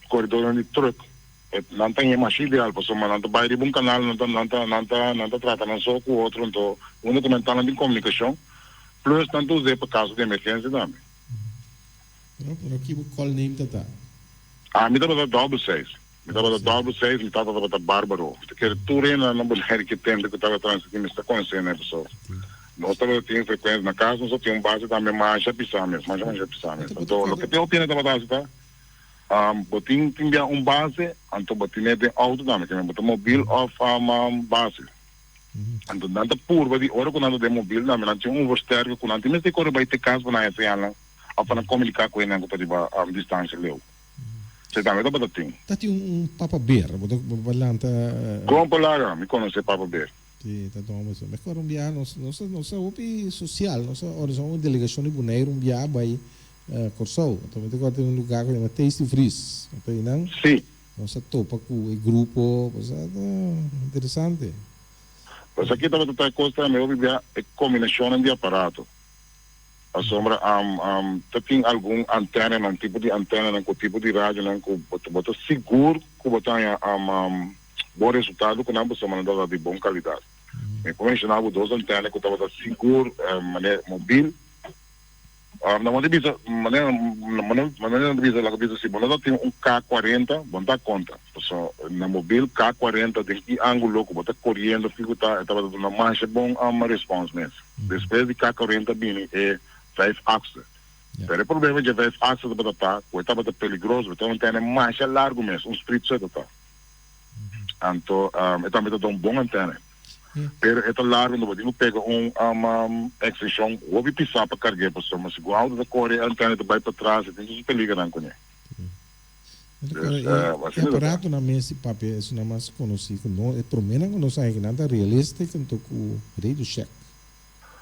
koridornan di trùk. Nan ta hema así ideal pasobra nan ta bai riba un kanal nan ta nan ta nan ta nan ta trata nan so ku otro anto unda ku nan ta nan tin komunikashon plus nan ta us'é pa kaso di emergensia tambe. Pero pero ki bo call name ta ta? Ah mi tabata double seis mi tabata double seis mi tata tabata Barbaro mi ta kere tur hende nan na Bonaire ki tempo ku tabata transmití mi sta konosé nan pasobra nos tabata tin frekuensia na kas nos a tin un base tambe masha pisá mes masha masha pisá mes anto loke tin hopi hende tabata hasi ta Bo tin tin bia un base, anto bo tin'é den auto tambe, ke men bo ta mobil of base. Anto nan ta purba di ora ku nan ta den mobil tambe nan tin un versterker ku nan tin mester kore bai te kas pa nan hasi nan of pa nan komuniká ku hendenan ku ta riba distansia leu. Esei tambe tabata tin. Ta tin un papa ber, bo ta bo lanta. Kon por laga? Mi konosé papa ber. Si, ta dòmber so. Mi kòrda un biaha nos nos nos ta hopi sosial, nos a organisá un delegashon di Boneiru un biaha bai Kòrsou. Anto mi ta kòrda tin un lugá ku yama Tasty Vries. Anto einan Si. nos a topa ku e grupo, pues a ta interesante. Pues aki tabata ta e kos tambe hopi biaha e kombinashonnan di aparato. Pasobra ta tin algun antènanan, tipo di antènanan ku tipo di radionan ku bo ta bo ta sigur ku bo ta haña bon resultado ku nan pasobra nan tabata di bon kalidat. Mi por menshoná bo dos antèna ku tabata sigur manera mobil. Nan bo ta bisa manera manera nan ta bisa laga bisa si bo no ta tin un K kuarenta bo no ta konta pasobra na mobil K kuarenta den ki angulo ku bo ta koriendo figu ta e tabata duna masha bon respons mes. Despues di K kuarenta bini e vijf achtste. Pero e problema dje vijf achtste tabata ta ku e tabata peligroso, e ta un antèna masha largu mes, un spritzo e ta ta. Anto e tambe ta da un bon antèna. Pero e ta largu, anto bo tin ku pega un ekstenshon hopi pisá pa karg'é pasobra si bo outo ta kore e antèna ta bai patras e tin su peligernan kuné. Dus, E asina ta. aparatonan mes di papia esunnan mas konosí ku no e proménan ku nos a haña ku nan ta realistic anto ku Radio Shack.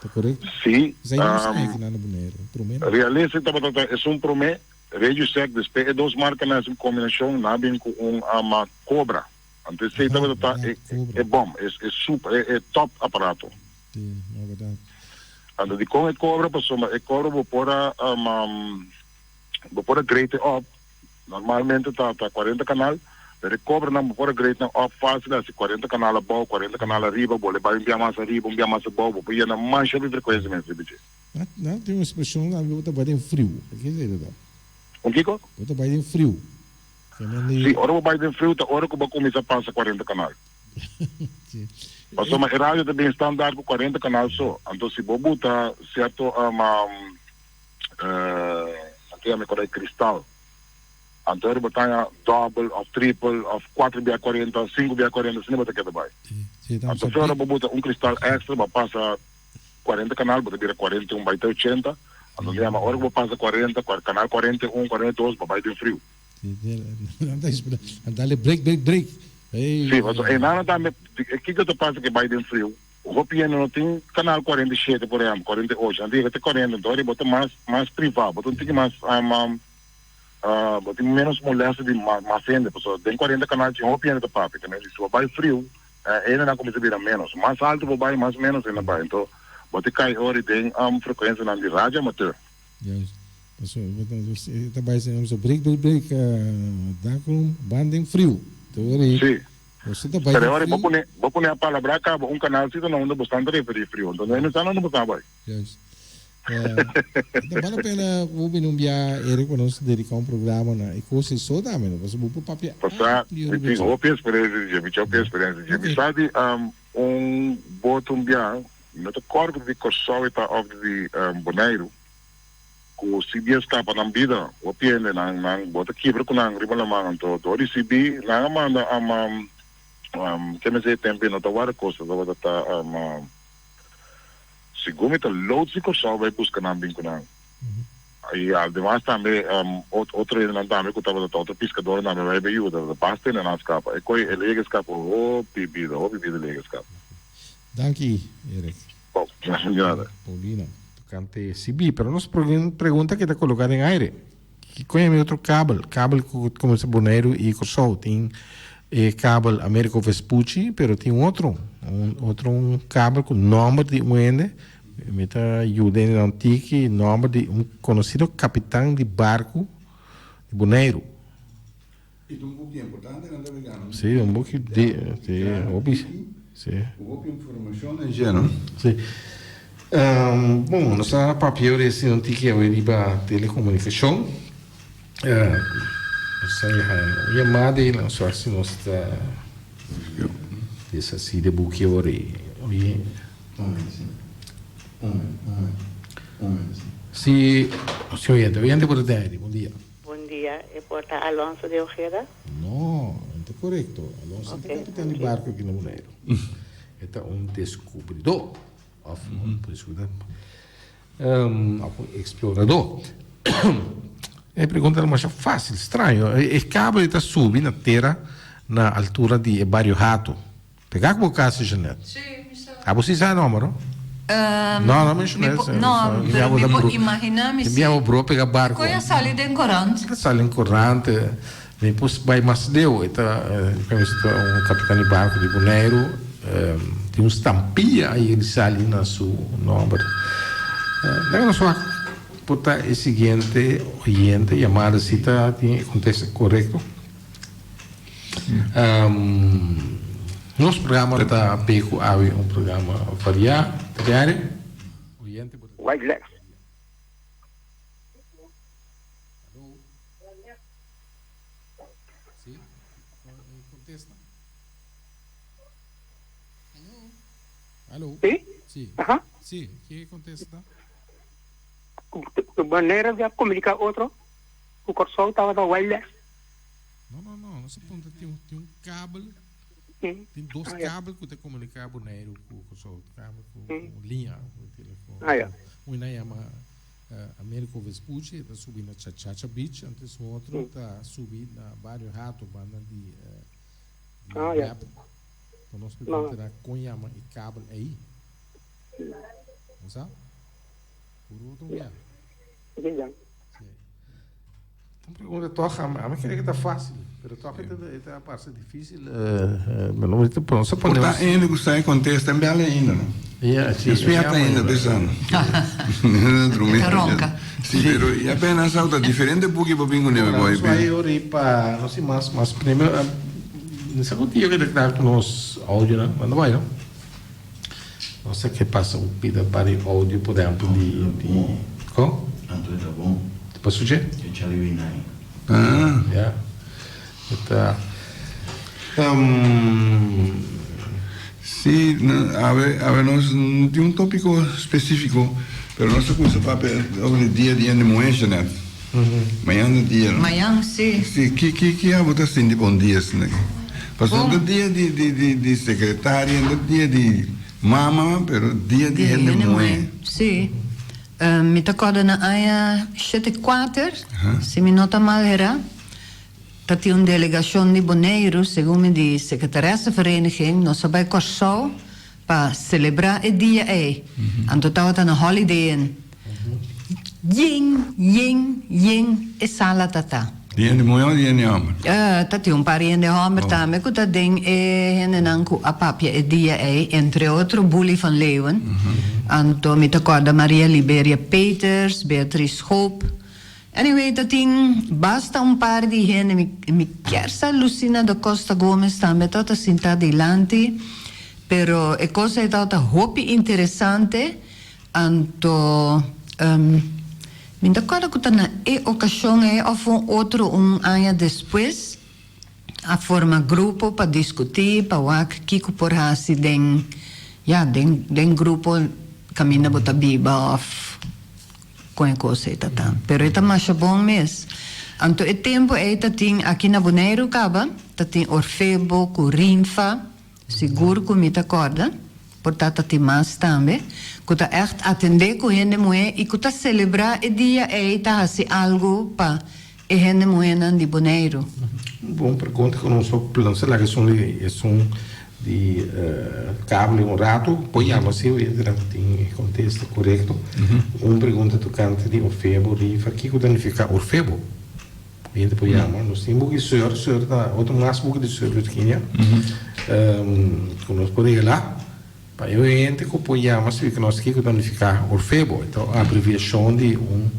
Ta korekto? Sí, Esei nos a haña ku nan na Boneiru, e proménan. Realistic tabata ta esun promé, Radio Shack, despues e dos markanan hasi un kombinashon, nan a bin ku un Cobra. Anto esei tabata ta e e bom, e e super, e e top aparato. Sí, no berdat. Anto dikon e Cobra? Pasobra e Cobra bo por a bo por a grade e op. Normalmente ta ta cuarenta canal, pero e Cobranan bo por a grade nan op facil hasi cuarenta canal abou, cuarenta canal ariba, bo le bai un bia mas ariba, un bia mas abou, bo por yena masha di frecuencia mes riba dje. Nan nan tin un expresion tambe bo ta bai den friu, ke esei ta ta? Un kiko? Bo ta bai den friu. Si, ora bo bai den friu ta ora ku bo a kuminsá pasa kuarenta kanal. Pasobra e radio ta bin standaard ku kuarenta kanal so. Anto si bo buta sierto anto yama e kos ei kristal, anto ora bo ta haña dòbel òf tripel òf kuater bia kuarenta, sinku bia kuarenta asina bo ta keda bai. Anto si ora bo buta un kristal èkstra bo a pasa kuarenta kanal bo ta bira kuarenta i un bai te ochenta. Anto yama ora ku bo pasa kuarenta, kanal 41, 42 bo bai den friu. Dale break, break, break. Hey. Sí, paso e nana tambe, kiko ta pasa ke bai den friu? Hopi hende no tin kanal 47, por ehempel, 48, nan ta yega te 40, enton bo ta mas, mas privá, bo ta un tiki mas, um, um, uh, bo tin menos molestia di mas, mas hende, paso den 40 kanal tin hopi hende ta papia, te mester si bo bai friu, eh, hendenan kuminsa bira menos, mas alto bo bai, mas menos hende bai, enton bo ta kai ori den, um, frekuensianan di radio amateur. Juist. Paso e ta bai sin so break break break darkroom ban den friu. Te ora ei. Sí. Boso ta bai den Pero ora friu. bo pone bo pone a palabra caba un canalcito na unda bo stan ta referi friu. Entonces no sa na unda bo sa bai. Juist. Ta bale pena bo bini un bia Eric pa nos dedica un programa na e cos ei so tambe no. Pasobra bo por papia Pasá amplio mi riba tin dje. hopi experiencia di dje, mi tin hopi experiencia di dje. Mi Ok. sa di un boto un bia, mi no ta corda di Corsou e ta of di Boneiru. Ku si di a skapa nan bida, hopi hende nan nan bo ta kibra ku nan riba laman. Anto dor di sibi nan a manda ke mester e tempu ei no ta warda kosta tabata ta segun mi ta loods di Kòrsou bai buska nan bin ku nan. I ademas tambe otro hendenan tambe ku tabata ta otro piskadornan tambe bai bai yuda tabata basta hende nan a skapa. E koi el yega skapa hopi bida hopi bida el yega skapa. Danki Eric. Bon, nada. Paulina. Tocante CB, pero nos pregunta que ta coloca den aire. Kiko yama e otro kabel? Kabel ku kuminsá Boneiru i Kòrsou. Tin e kabel Americo Vespucci, pero tin un otro, un otro un kabel ku nòmber di un hende. Mi ta yuda hende nan tiki nòmber di un konosido kapitan di barku di Boneiru. I ta un buki importante nan ta bigano. Sí, un buki di, sí, hopi, sí. Ku hopi informashon den dje, no? Sí. Bon, nos a papia ora esi un tiki awe riba telekomunikashon. Nos a haña un yamada ei, nos wak si nos ta deshasí di e buki ora ei. Oye. Sí, sí oyente, oyente por ta den aire. Bon dia. Bon dia, e por ta Alonso de Ojeda? No, no ta korekto. Alonso ta kapitan di barku aki na Boneiru. E ta un deskubridó òf un òf un eksploradó. E pregunta ta masha fásil, straño. E kabel ta subi na tera na altura di e bario Hato. Pega ku bo kasa, Jeanette. Sí, mi sa. Abo sí sa e nomber, no? No, no mencioná Mi ese. No, pero mi por imaginá mi sí. Mi abo bro pega barco. Koe a sali den korant. A sali den korant. Mi por bai mas leu. E ta, un kapitan di barco di Boneiru. Tin un stampia ayi di sali na su nomber. Laga nos wak por ta e siguiente oyente yamada si ta tin e kontesta korekto. Nos programa ta be ku awe un programa variá. Ta diario? Oyente bo ta. White legs. Aló. Sí, kontesta. Aló. Sí? Sí. Aha. Sí, ke kontesta? Ku manera di a komuniká otro ku Kòrsou tabata white legs. No, no, no, nos a puntra tin un, tin un kabel, tin dos kabel ku ta komuniká Boneiru ku Kòrsou, kabel ku un liña ku telefon. Ah, ya. Un nan yama Americo Vespucci, e ta subi na Chachacha Beach, antes un otro ta subi na Bario Hato, banda di di Ah, ya. Web. Enton nos pregunta na kon yama e kabel ei. No sa? Puru otro un bia. Sí, ya. Sí. Un pregunta toch, a mi kere ke ta fácil. Pero toch e ta parse difícil. Bueno, nos a pone. Por ta hende ku sa e kontesta en bel ainda no. Ja, si. Despierta ainda pensando. E ta ronka. Si, pero i apenas sa ku ta diferente buki bo bin kuné mi boy. Nos bai ora pa no si mas mas premio. No sa ku dia ku ta kla ku nos audionan, manda bai no. No sa ke pasa un pida par di audio por ehempel di di kon? Anto e ta bon. Te pa suche? E Charlie Winai. Ah. Ya. E ta Si, awe awe nos no tin un topiko spesifiko, pero nos ta kuminsa papia over di dia di hende muhé Jeanette. Mañan ta dia no? Mañan, si. Si, ki ki ki abo ta sinti pa un dia asina aki? Pasobra no ta dia di di di di sekretaria, no ta dia di mama, pero dia di hende muhé. Si. Mi ta kòrda na aña 74, si mi no ta mal herá, ta tin un delegashon di Boneiru, segun mi di Secretaressenvereniging, nos a bai Kòrsou pa selebrá e dia ei. Anto tabata na Holiday Inn. Yen, yen, yen e sala ta ta. Di hende muhé òf di hende hòmber? Ta tin un par di hende hòmber tambe ku ta den e hendenan ku a papia e dia ei, entre otro Bully van Leeuwen. Anto mi ta kòrda Maria Liberia Peters, Beatrice Schoop. Anyway, ta tin basta un par di hende. Mi mi kier sa Lucina da Costa Gomez tambe tabata sintá dilanti, pero e kos ei tabata hopi interesante. Anto, mi ta kòrda ku ta na e okashon ei òf un otro un aña despues a forma grupo pa diskutí, pa wak kiko por hasi den, ya, den den grupo kaminda bo ta biba òf kon e kos ei ta ta. Pero e ta masha bon mes. Anto e tempu ei ta tin aki na Boneiru kaba, ta tin Orfebo ku Rinfa. Sigur ku mi ta kòrda, por ta ta tin mas tambe, ku ta ègt atendé ku hende muhé i ku ta selebrá e dia ei ta hasi algu pa e hende muhénan di Boneiru. Un bon pregunta ku nos por lansa laga esun di esun di kable un ratu por yama si oyentenan ku tin e kontesta korekto. Un pregunta tokante di Orfebo Riva, kiko ta nifiká Orfebo? Hende por yama. Nos tin buki Seur. Seur ta otro mas buki di Seur Virginia. Ku nos por regalá pa e hende ku por yama splika nos kiko ta nifiká Orfebo. E ta un abreviashon di un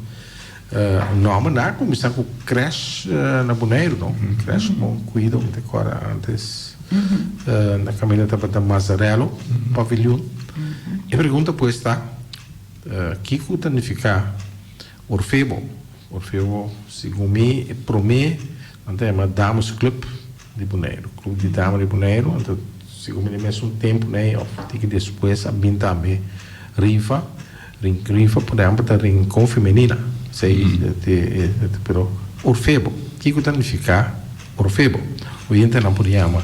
nòmber. Nan a kuminsá ku krèsh na Boneiru, no? Krèsh Bon Kuido, mi ta kòrda ántes na kaminda tabata Mazarello Paviljoen. E pregunta pues ta, kiko ta nifiká Orfebo? Orfeo, segun mi, e promé nan ta yama Dames Club di Boneiru, Club di Dama di Boneiru, anto segun mi den mesun tempu nei òf tiki despues a bin tambe Rifa, Rifa por ehèmpel ta Rincon Femenina, esei pero Orfebo, kiko ta nifiká Orfebo? Oyentenan por yama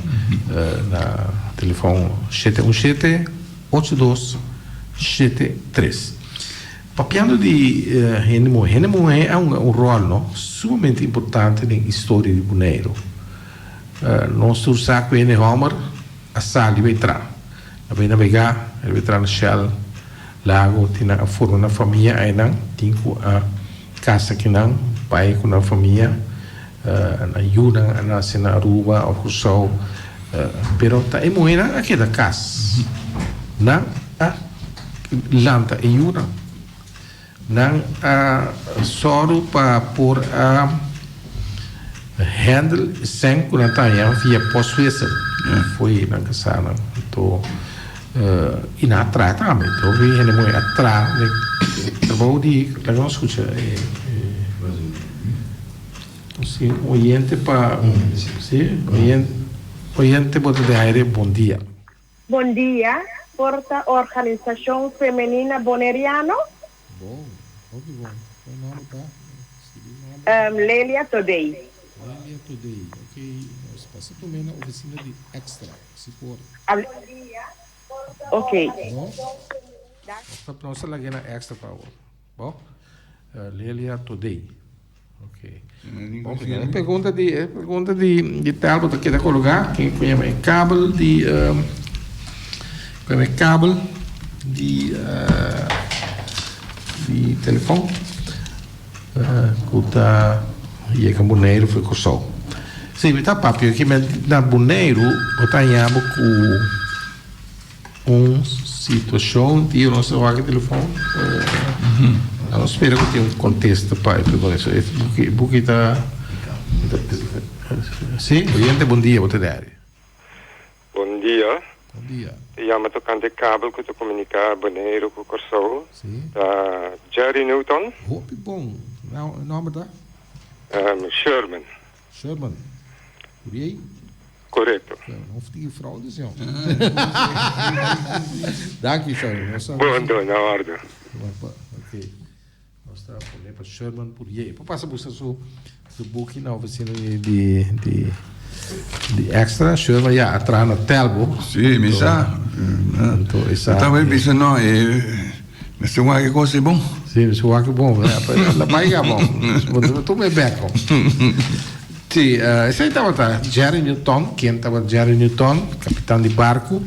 na telefòn shete un shete ocho dos shete tres. Papiando di hende muhé, hende muhé a hunga un ròl no sumamente importante den historia di Boneiru. Nos tur sa ku hende hòmber a sali bai tra, a bai nabegá, a bai tra na Shell, Lago, tin nan a forma nan famia einan, tin ku a kasa ku nan, bai ku nan famia, nan yunan a nase na Aruba òf Kòrsou, pero ta e muhénan a keda kas. Nan a lanta e yunan. Nan a sòru pa por a handle e sèn ku nan ta haña via postwissel fo'i nan kasánan. Anto i nan a traha tambe. Hopi hende muhé a traha den trabou di, laga nos skucha e si oyente pa si oyente bo ta den aire bon dia. Bon dia, por ta Organisashon Femenina Boneriano? Bon, hopi bon. Bo nomber ta? Skibi nomber. Lelia Todey. Lelia Todey, ok. Nos pasa prome na oficina di Extra, si por. Ok. Bon. Nos ta lag'e na Extra pa awor. Bo? Lelia Todey. Ok. Bon, e pregunta di e pregunta di di Telbo ta keda kologá. Ken ku yama e kabel di ku yama e kabel di di telefòn ku ta yega Boneiru for Kòrsou. Si, mi ta papia ki men na Boneiru bo ta haña bo ku un situashon di nos a wak e telefon. Nos spera ku tin un kontesta pa e pregunta. So e buki buki ta Si, oyente bon dia bo ta deri. Bon dia. Bon dia. Ta yama tokante kabel ku ta komuniká Boneiru ku Kòrsou. Si. Ta Jerry Newton. Hopi bon. E nòmber ta? Sherman. Sherman. Uriey? Korekto. No tin fraude señor. Danki Sherman. Bon do, na orde. Ok. Nos ta pone pa Sherman Purier. Por pasa busca su su buki na oficina di di di di Extra. Sherman ya a traha na Telbo. Sí, mi sa. Anto e sa. Tabata bisa no e mester wak e kos ei bon. Sí, mester wak e bon. La bai ya bon. Bo tuma e bek bon. Sí, esei tabata Jerry Newton. Ken tabata Jerry Newton? Kapitan di barku.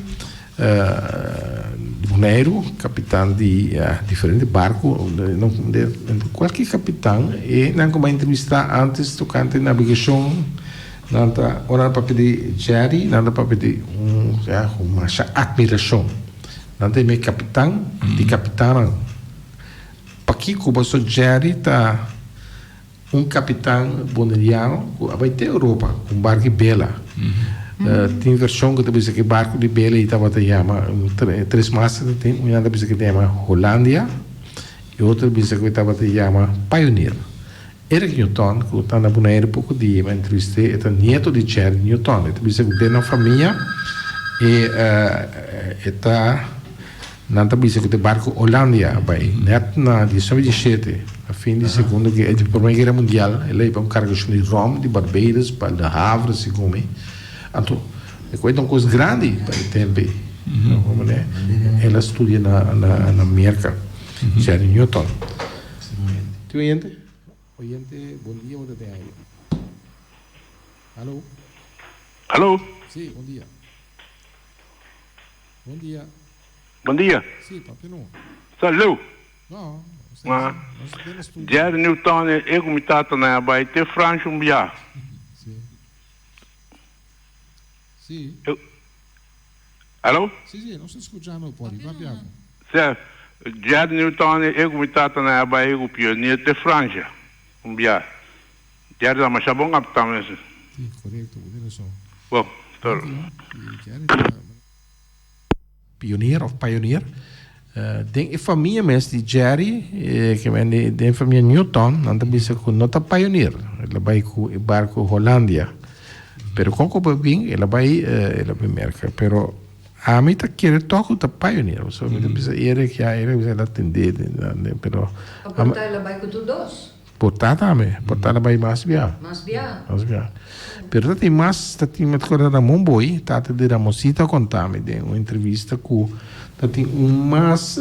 Di Boneiru, kapitan di diferente barku, kualke kapitan e nan ku bai entrevistá antes tokante nabegashon, nan ta ora nan papia di Jerry, nan ta papia di un ya ku masha atmirashon. Nan ta yama e kapitan di kapitannan. Pakiko pasobra Jerry ta Un kapitan boneriano ku a bai te Europa ku un barku di bela. Tin vershon ku ta bisa ku e barku di bela ei tabata yama tres master ta tin, un ta bisa ku ta yama Hollandia i otro ta bisa ku e tabata yama Pioneer. Eric Newton ku ta na Bonaire poko dia mi a entrevist'é, e ta nieto di Jerry Newton. E ta bisa ku den nan famia e ta. Nan ta bisa ku ta e barku Hollandia a bai nèt na diesnuebe dieshete, na fin di Segundo Guera, di Promé Guera Mundial. El a hiba un kargashon di ròm di Barbados pa Le Havre, segun mi. Anto, e koe ta un kos grandi pa e tempu ei. El a studia na Merka, Jerry Newton. Tin oyente? Oyente, bon dia, bo ta den aire. Alo? Alo? Sí, bon dia. Bon dia. Bon dia. Sí, papia no. Salú. No, Ma, nos ta den estudio. Jerry Newton e ku mi tata nan a bai te Fransha un bia. Sí. Sí. Alo? Sí, sí, nos ta skuchando por i papia bo. Sí, Jerry Newton e ku mi tata nan a bai ku pioneer te Fransha un bia. Jerry ta masha bon kapitan mes. Sí, korekto, bo tin rason. Bon, toro. Jerry ta. Pionier of pioneer. Den e famia mes di Jerry, ke men di den famia Newton, nan ta bisa ku no ta pioneer. El a bai ku e barku Hollandia. Pero kon ku bo bin, el a bai, el a bai Merka. Pero ami ta kere tòg ku ta pioneer. Pasobra mi ta bisa Eric, ya Eric bisa el a tende, pero. Por ta el a bai ku tur dos? Por ta tambe, por ta ta bai mas bia. Mas bia. Mas bia. Pero ta tin mas, ta tin, mi ta acorda Ramon Boy, tata di Ramonsito a conta mi den un entrevista cu ta tin un mas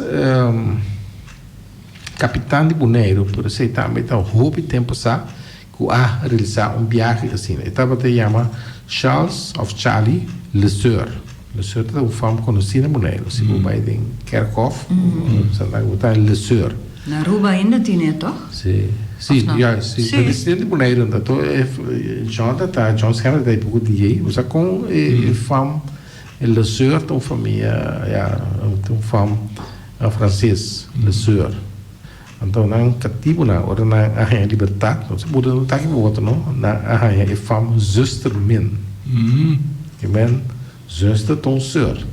capitan di Boneiru, pero esey tambe ta hopi tempo sa cu a realisa un biahe asina. E tabata yama Charles of Charlie Leseur. Leseur ta un fam conoci na Boneiru, si bo bai den kerkhof, bo ta Leseur. Na Aruba ainda tin e toch? Sí, sí, ya, sí. Sí. Presidente di Boneiru ta to e John ta ta John Schemmer ta poko di ei. Osea kon e fam e Leseur ta un famia ya ta un fam franses Leseur. Anto nan katibunan ora nan a haña libertat no se por no ta aki otro no nan a haña e fam Zustermin. Ke men Zuster ta un seur.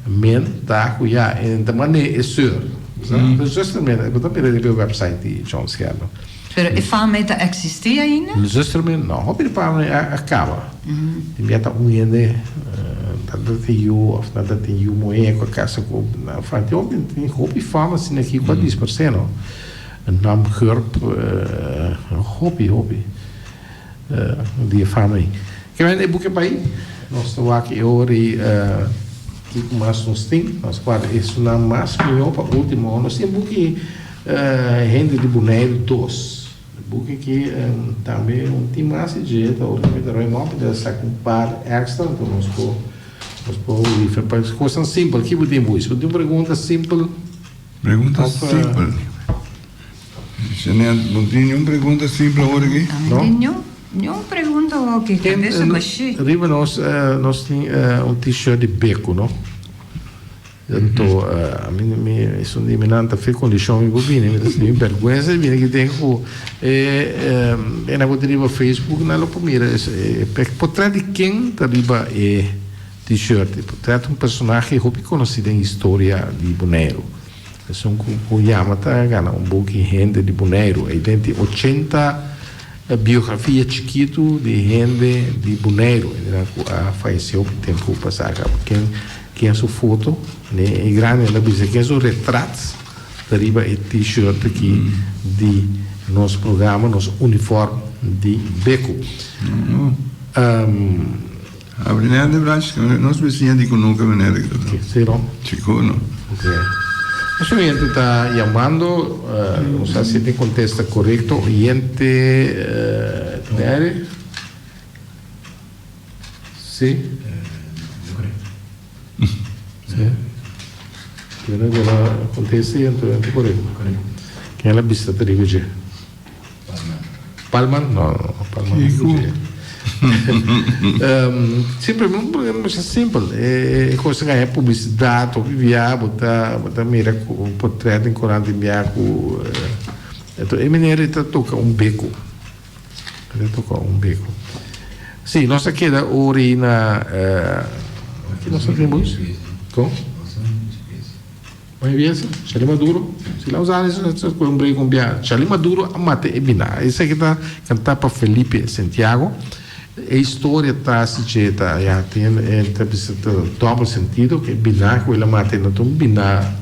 Men ta ku ya en ta mane e seur. Mm. Zuster men, bo ta mira riba e website di John Schermer. Pero e fama ei ta eksistí ainda? Zuster men, no. Hopi di fama ei a kaba. Tin bia ta un hende nan ta tin yu of nan ta tin yu muhé ku a kasa ku nan fa. Tin hopi, tin hopi fama asina aki ku a dispersé no. Nam Gurp, hopi, hopi. Di e fama ei. Ke men e buki bai, nos ta wak e ora ei kiko mas nos tin. Nos guarda esunnan mas mihó pa último. Nos tin buki Hende di Boneiru dos. E buki aki tambe un tin mas di dje, ta ora mi ta roi mòp mi ta saka un par èkstra anto nos por nos por rifa. Pa kosnan simpel, ki bo tin Buis? Bo tin un pregunta simpel? Pregunta simpel. Jeanette, bo tin un pregunta simpel awor aki? No. Niun pregunta hoki, cabeza bashí. Riba nos nos tin un t-shirt di Beko no. Anto ami mi esun di mi nan ta fe kondishon mi por bini mi ta sinti mi bèrgwensa di bini aki den ku e e nan ku ta riba Facebook nan lo por mira e potrèt di ken ta riba e t-shirt e potrèt un personahe hopi konosí den historia di Boneiru esun ku ku yama ta gana un buki hende di Boneiru ei den tin 80 biografia chikitu di hende di Boneiru hendenan ku a fayesé hopi tempu pasá kaba ken Ken su foto ne e grandi nan ta bisa ken su retrat ta riba e t-shirt aki di nos programa nos uniform di Beco. Habri net de brach nos bisiña di kunuka meneer di Ke si no? Chico no. Ok. Nos oyente ta yamando nos a si tin contesta corecto oyente ta den aire? Sí. Sí. Yo no quiero conteste y entonces por ahí. ¿Quién la vista te digo che? Palman. Palman? No, no, Palman no. Simple, un problema simpel. E cosa que hay publicidad, o via, bota, bota mira un portret en corante via cu eh, e meneer ta toca un beco. Ta toca un beko. Sí, nos a keda ori na ki nos a tin boys? Kon? Mai biensa? Charlie Maduro? Si la usa eso eso ku un break un bia. Charlie Maduro a mata e bina. Esaki ta kantá pa Felipe Santiago. E historia ta si che ta ya tin e ta bisa ta dobbel sentido ku e bina ku el a mata no ta un bina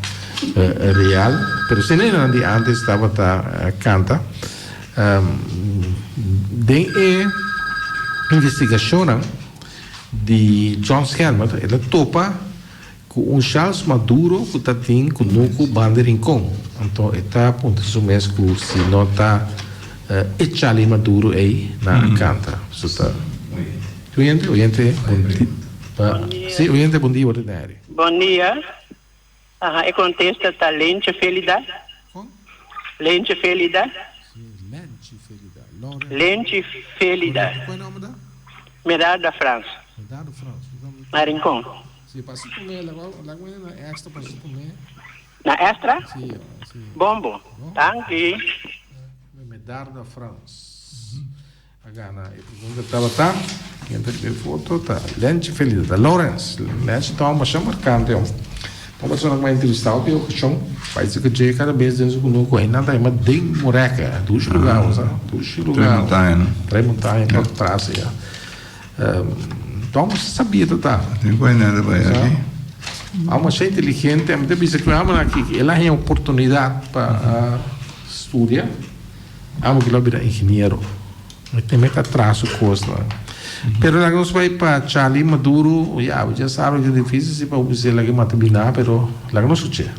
real. Pero si nan di antes tabata kanta. Den e investigashonnan di John Schermer el a topa ku un Charles Maduro ku ta tin kunuku banda Rincon. Anto e ta puntra su mes ku si no ta e Charlie Maduro ei nan a kanta. So ta Oyente, oyente, bon dia. Si, oyente, bon dia, bo ta den aire. Bon dia. Aha, e contesta ta Lenche Felida. Con? Lenche Felida. Si, Lenchi Felida. Lore. Lenchi Felida. Correcto. Cual nomber ta? Medarda Frans. Medardo Frans. Na Rincon. Si, pasa cu me, laga, laga me na extra pasa cu me. Na extra? Si, si. Bombo. Danki. Medarda Frans. A gana e pregunta tabata, ken ta riba e foto ta Lenchi Felida, ta Lawrence. Lenchi ta un masha markante hom. Ta un persona ku mi a entrevista hopi okashon. Parece ku dje kada bes den su kunuku einan ta hima den Mureka. Dushi luga bo sa, dushi luga. Tres montaña no? Tres montaña pa tras ya. Ta un sabia ta ta. Tin ku einan ta bai aki. Un masha inteligente. Mi ta bisa ku e homber aki el a haña oportunidat pa studia. Amo ki lo bira ingeniero. Mi tin meta tras su cosnan. Pero laga nos bai pa Charlie Maduro, ya, bo ya sabe cu dificil si pa bo bisa laga mata bina, pero laga nos scuche.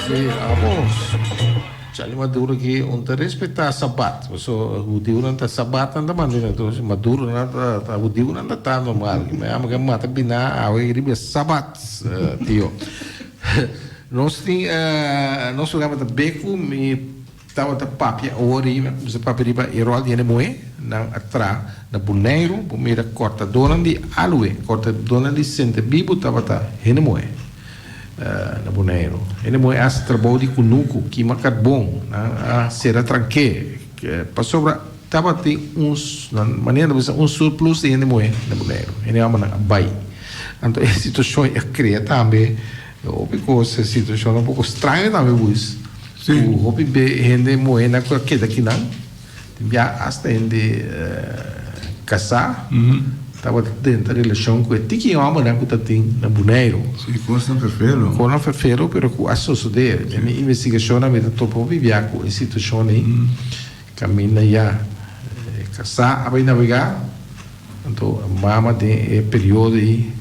Sí, amos. Charlie Maduro ki un ta respetá Sabat. Paso hudiunan ta Sabat nan ta manda entonces Maduronan ta ta hudiunan ta ta normal. Mi amo ke mata biná awe riba Sabat, tio. Nos tin nos programa ta beku mi tabata papia awor ei mi a kuminsá papia riba e ròl di hende muhé nan a traha na Boneiru bo mira kòrtadónan di aloe kòrtadónan di sentebibu tabata hende muhé na Boneiru hende muhé a hasi trabou di kunuku kima karbon nan a sera tranké pasobra tabatin un nan manera ta bisa un surplus di hende muhé na Boneiru hende hòmbernan a bai anto e situashon a krea tambe. Hopi kos, e situashon un poko straño tambe pues. Sí. Ku hopi be hende muhé ku a keda kinan, tin bia asta hende kasá tabata drenta relashon ku e tiki hòmbernan ku ta tin na Boneiru. Sí, kosnan ferfelu. Kosnan ferfelu pero ku a sosodé. Den mi investigashonnan mi ta topa hopi bia ku e situashon ei kaminda ya e kasá a bai nabegá, anto mama den e periodo ei.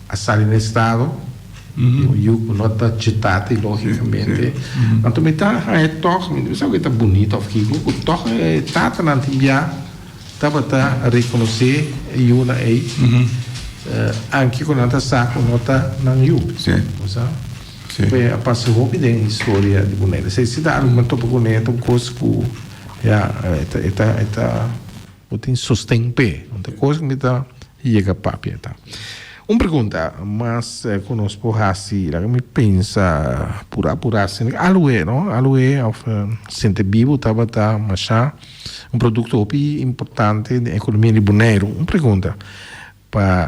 A sali na estado di un yu ku no ta djetati logicamente. Anto mi ta haña tòg, mi no sa ku e ta bunito òf kiko, ku tòg e tatanan tin bia tabata rekonosé e yunan ei, anke ku nan ta sa ku no ta nan yu. Bo sa? P'e a pasa hopi den historia di Bonaire. Esei si ta algu ku mi a topa kuné, ta un kos ku ya, e ta, e ta. Bo tin sosten p'e. Un ta kos ku mi ta yega papia ta. Un pregunta mas ku nos por hasi, laga mi pensa purá purá asina. Aloe, no? Aloe òf sentebibu tabata masha un produkto hopi importante den ekonomia di Boneiru. Un pregunta pa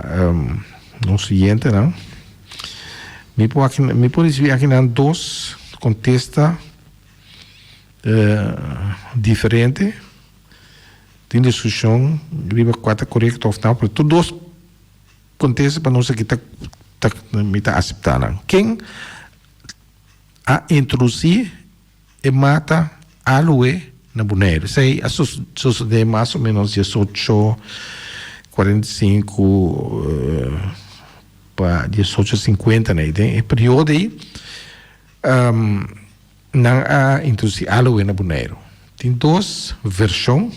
nos oyentenan. Mi por aki mi por risibí akinan dos kontesta diferente. Tin diskushon riba kua ta korekto òf no, pero tur dos kontesta pa nos aki ta ta mi ta aseptá nan. Ken a introdusí e mata aloe na Boneiru? Esei a sosodé mas o ménos diesocho 45 pa 1850 nei. Den e periodo ei Nan a introdusí aloe na Boneiru. Tin dos vershon.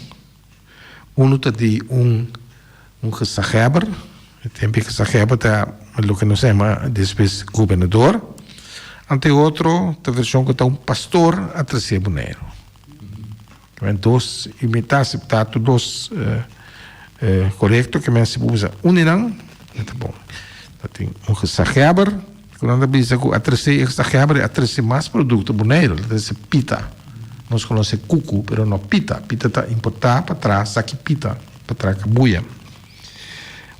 Unu ta di un un gezaghebber. E tempu e gezaghebber ta. loke nos a yama despues gobernador. Ante otro ta vershon ku ta un pastor a trasé Boneiru. Kimen dos i mi ta aseptá tur dos korekto kimen si bo bisa un di nan e ta bon. Ta tin un gezaghèber ku nan ta bisa ku a trese e gezaghèber a trese mas produkto Boneiru, a trese pita. Nos konosé kuku pero no pita. Pita ta importá pa traha saki pita pa traha kabuya.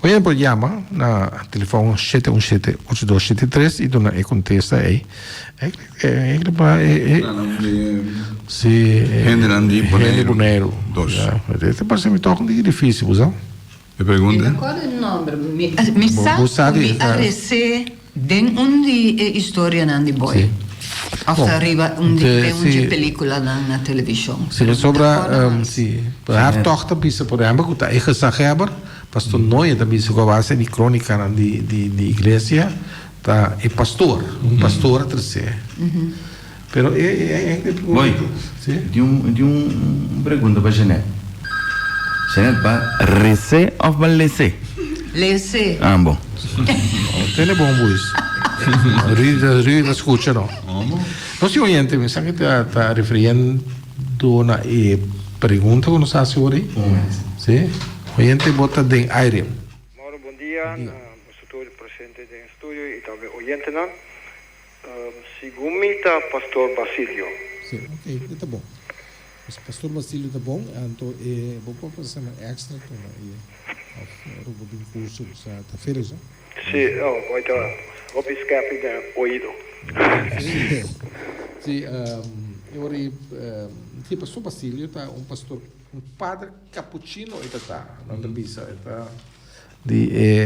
Oye por yama na telefon 717 8273 y duna e contesta ey. Eigenlijk pa e si Hendenan di Boneiru. Hende Boneiru. Dos. Ja, e ta parse mi toch un tiki dificil, bo sa? E pregunta? Mi ta acorda e nomber. Mi mi sa Bo sa cu di mi a rece den un di e historianan di Boy. Si. Of Bon, ta riba un di te den un si dje peliculanan na television. Si Pero mi ta pasobra acorda mas. si haar toch ta bisa por ehempel cu ta e gezaghebber Pastor Noe ta bisa cu a base di cronicanan di di di iglesia ta e pastor, un pastor a trece. Pero e e e Boy, si? di un di un pregunta pa Jeanette. Jeanette ba rece of ba lece? Lece. Ah bon. No tene bon buis. Rudy Rudy ta scucha no. Nos tin oyente mi sa ki ta ta referiendo na e pregunta cu nos a haci ora ei. Si. Oyente bo ta den aire. Mauro bon dia na boso tur presente den studio y tambe oyentenan. Segun mi ta Pastor Basilio. Si, ok, e ta bon. Pues Pastor Basilio ta bon, anto e bo por pasa nan extra tuma e of ora bo bin curso bo sa ta Felix no? Si, oh, bo ta hopi skerpi den oido. Si, e ora ei, si Pastor Basilio ta un pastor, un padre capuchino e ta ta, nan ta bisa, e ta. Di e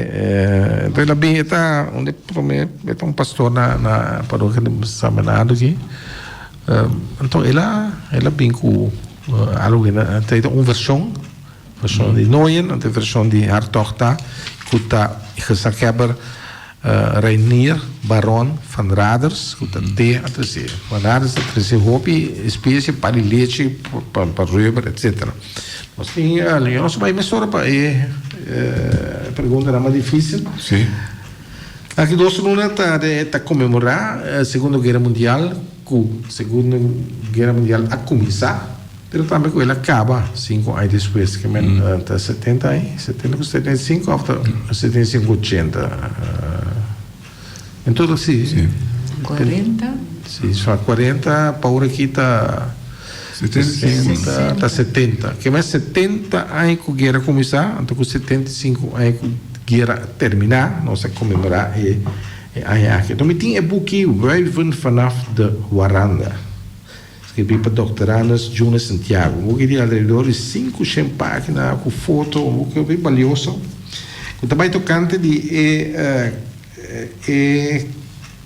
entonces el a bin e ta un di prome e ta un pastor na na parokia di San Bernardo aki anto el a el a bin ku algo ku nan ta un vershon vershon di Nooyen anto e vershon di Hartog ta ku ta gezaghebber Reinier Baron van Raders ku ta de a trese van Raders a trese hopi espesie pa di lechi pa rubber etcetera. Nos tin nos bai mesora pa e preguntanan mas dificil. Sí. Aki dos luna ta ta conmemora Segundo Guera Mundial cu Segundo Guera Mundial a cuminsa pero tambe cu el a caba cinco aña despues ke men ta 70 aña 70 cu 75 of ta 75 cu 80 en todo si. Sí. 40. Si 40 pa ora aki ta. 75. Ta 70. Ke mes 70 aña ku guera kuminsá, anto ku 75 aña ku guera a terminá, nos a konmemorá e aña aki. Anto mi tin e buki Wuiven vanaf de Waranda, skribí pa Doktoranus June Santiago. Un buki di alrededor di 500 página ku foto, un buki hopi balioso ku ta bai tokante di e E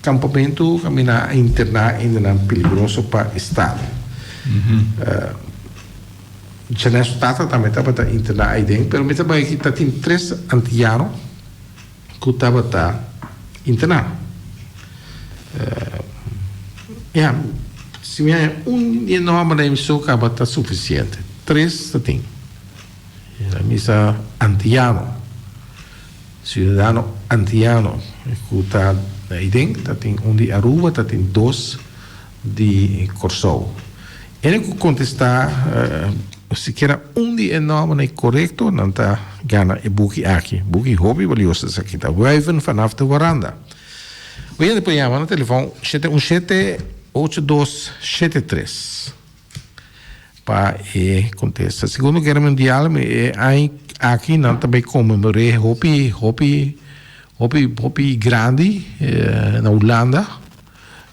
kampamentu kaminda a interná hendenan peligroso pa estado. Janel su tata tambe tabata interná aiden, pero mi ta bai aki ta tin tres antiano ku tabata interná. Ya, si mi haña un di e nòmbernan ei so kaba ta sufisiente. Tres ta tin. Mi sa antiano. Ciudadano Antiano cu ta eyden, ta tin un di Aruba, ta tin dos di Corsou. Ene cu contesta sikiera un di e nombernan e corecto, nan ta gana e buki aki. Buki hopi balioso esaki ta Wuiven vanaf de Waranda. Oyente por yama na telefon 717 8273. Pa e kontesta. Segundo Guera Mundial e aña aki nan ta bay konmemor'é hopi hopi hopi hopi grandi na Hulanda.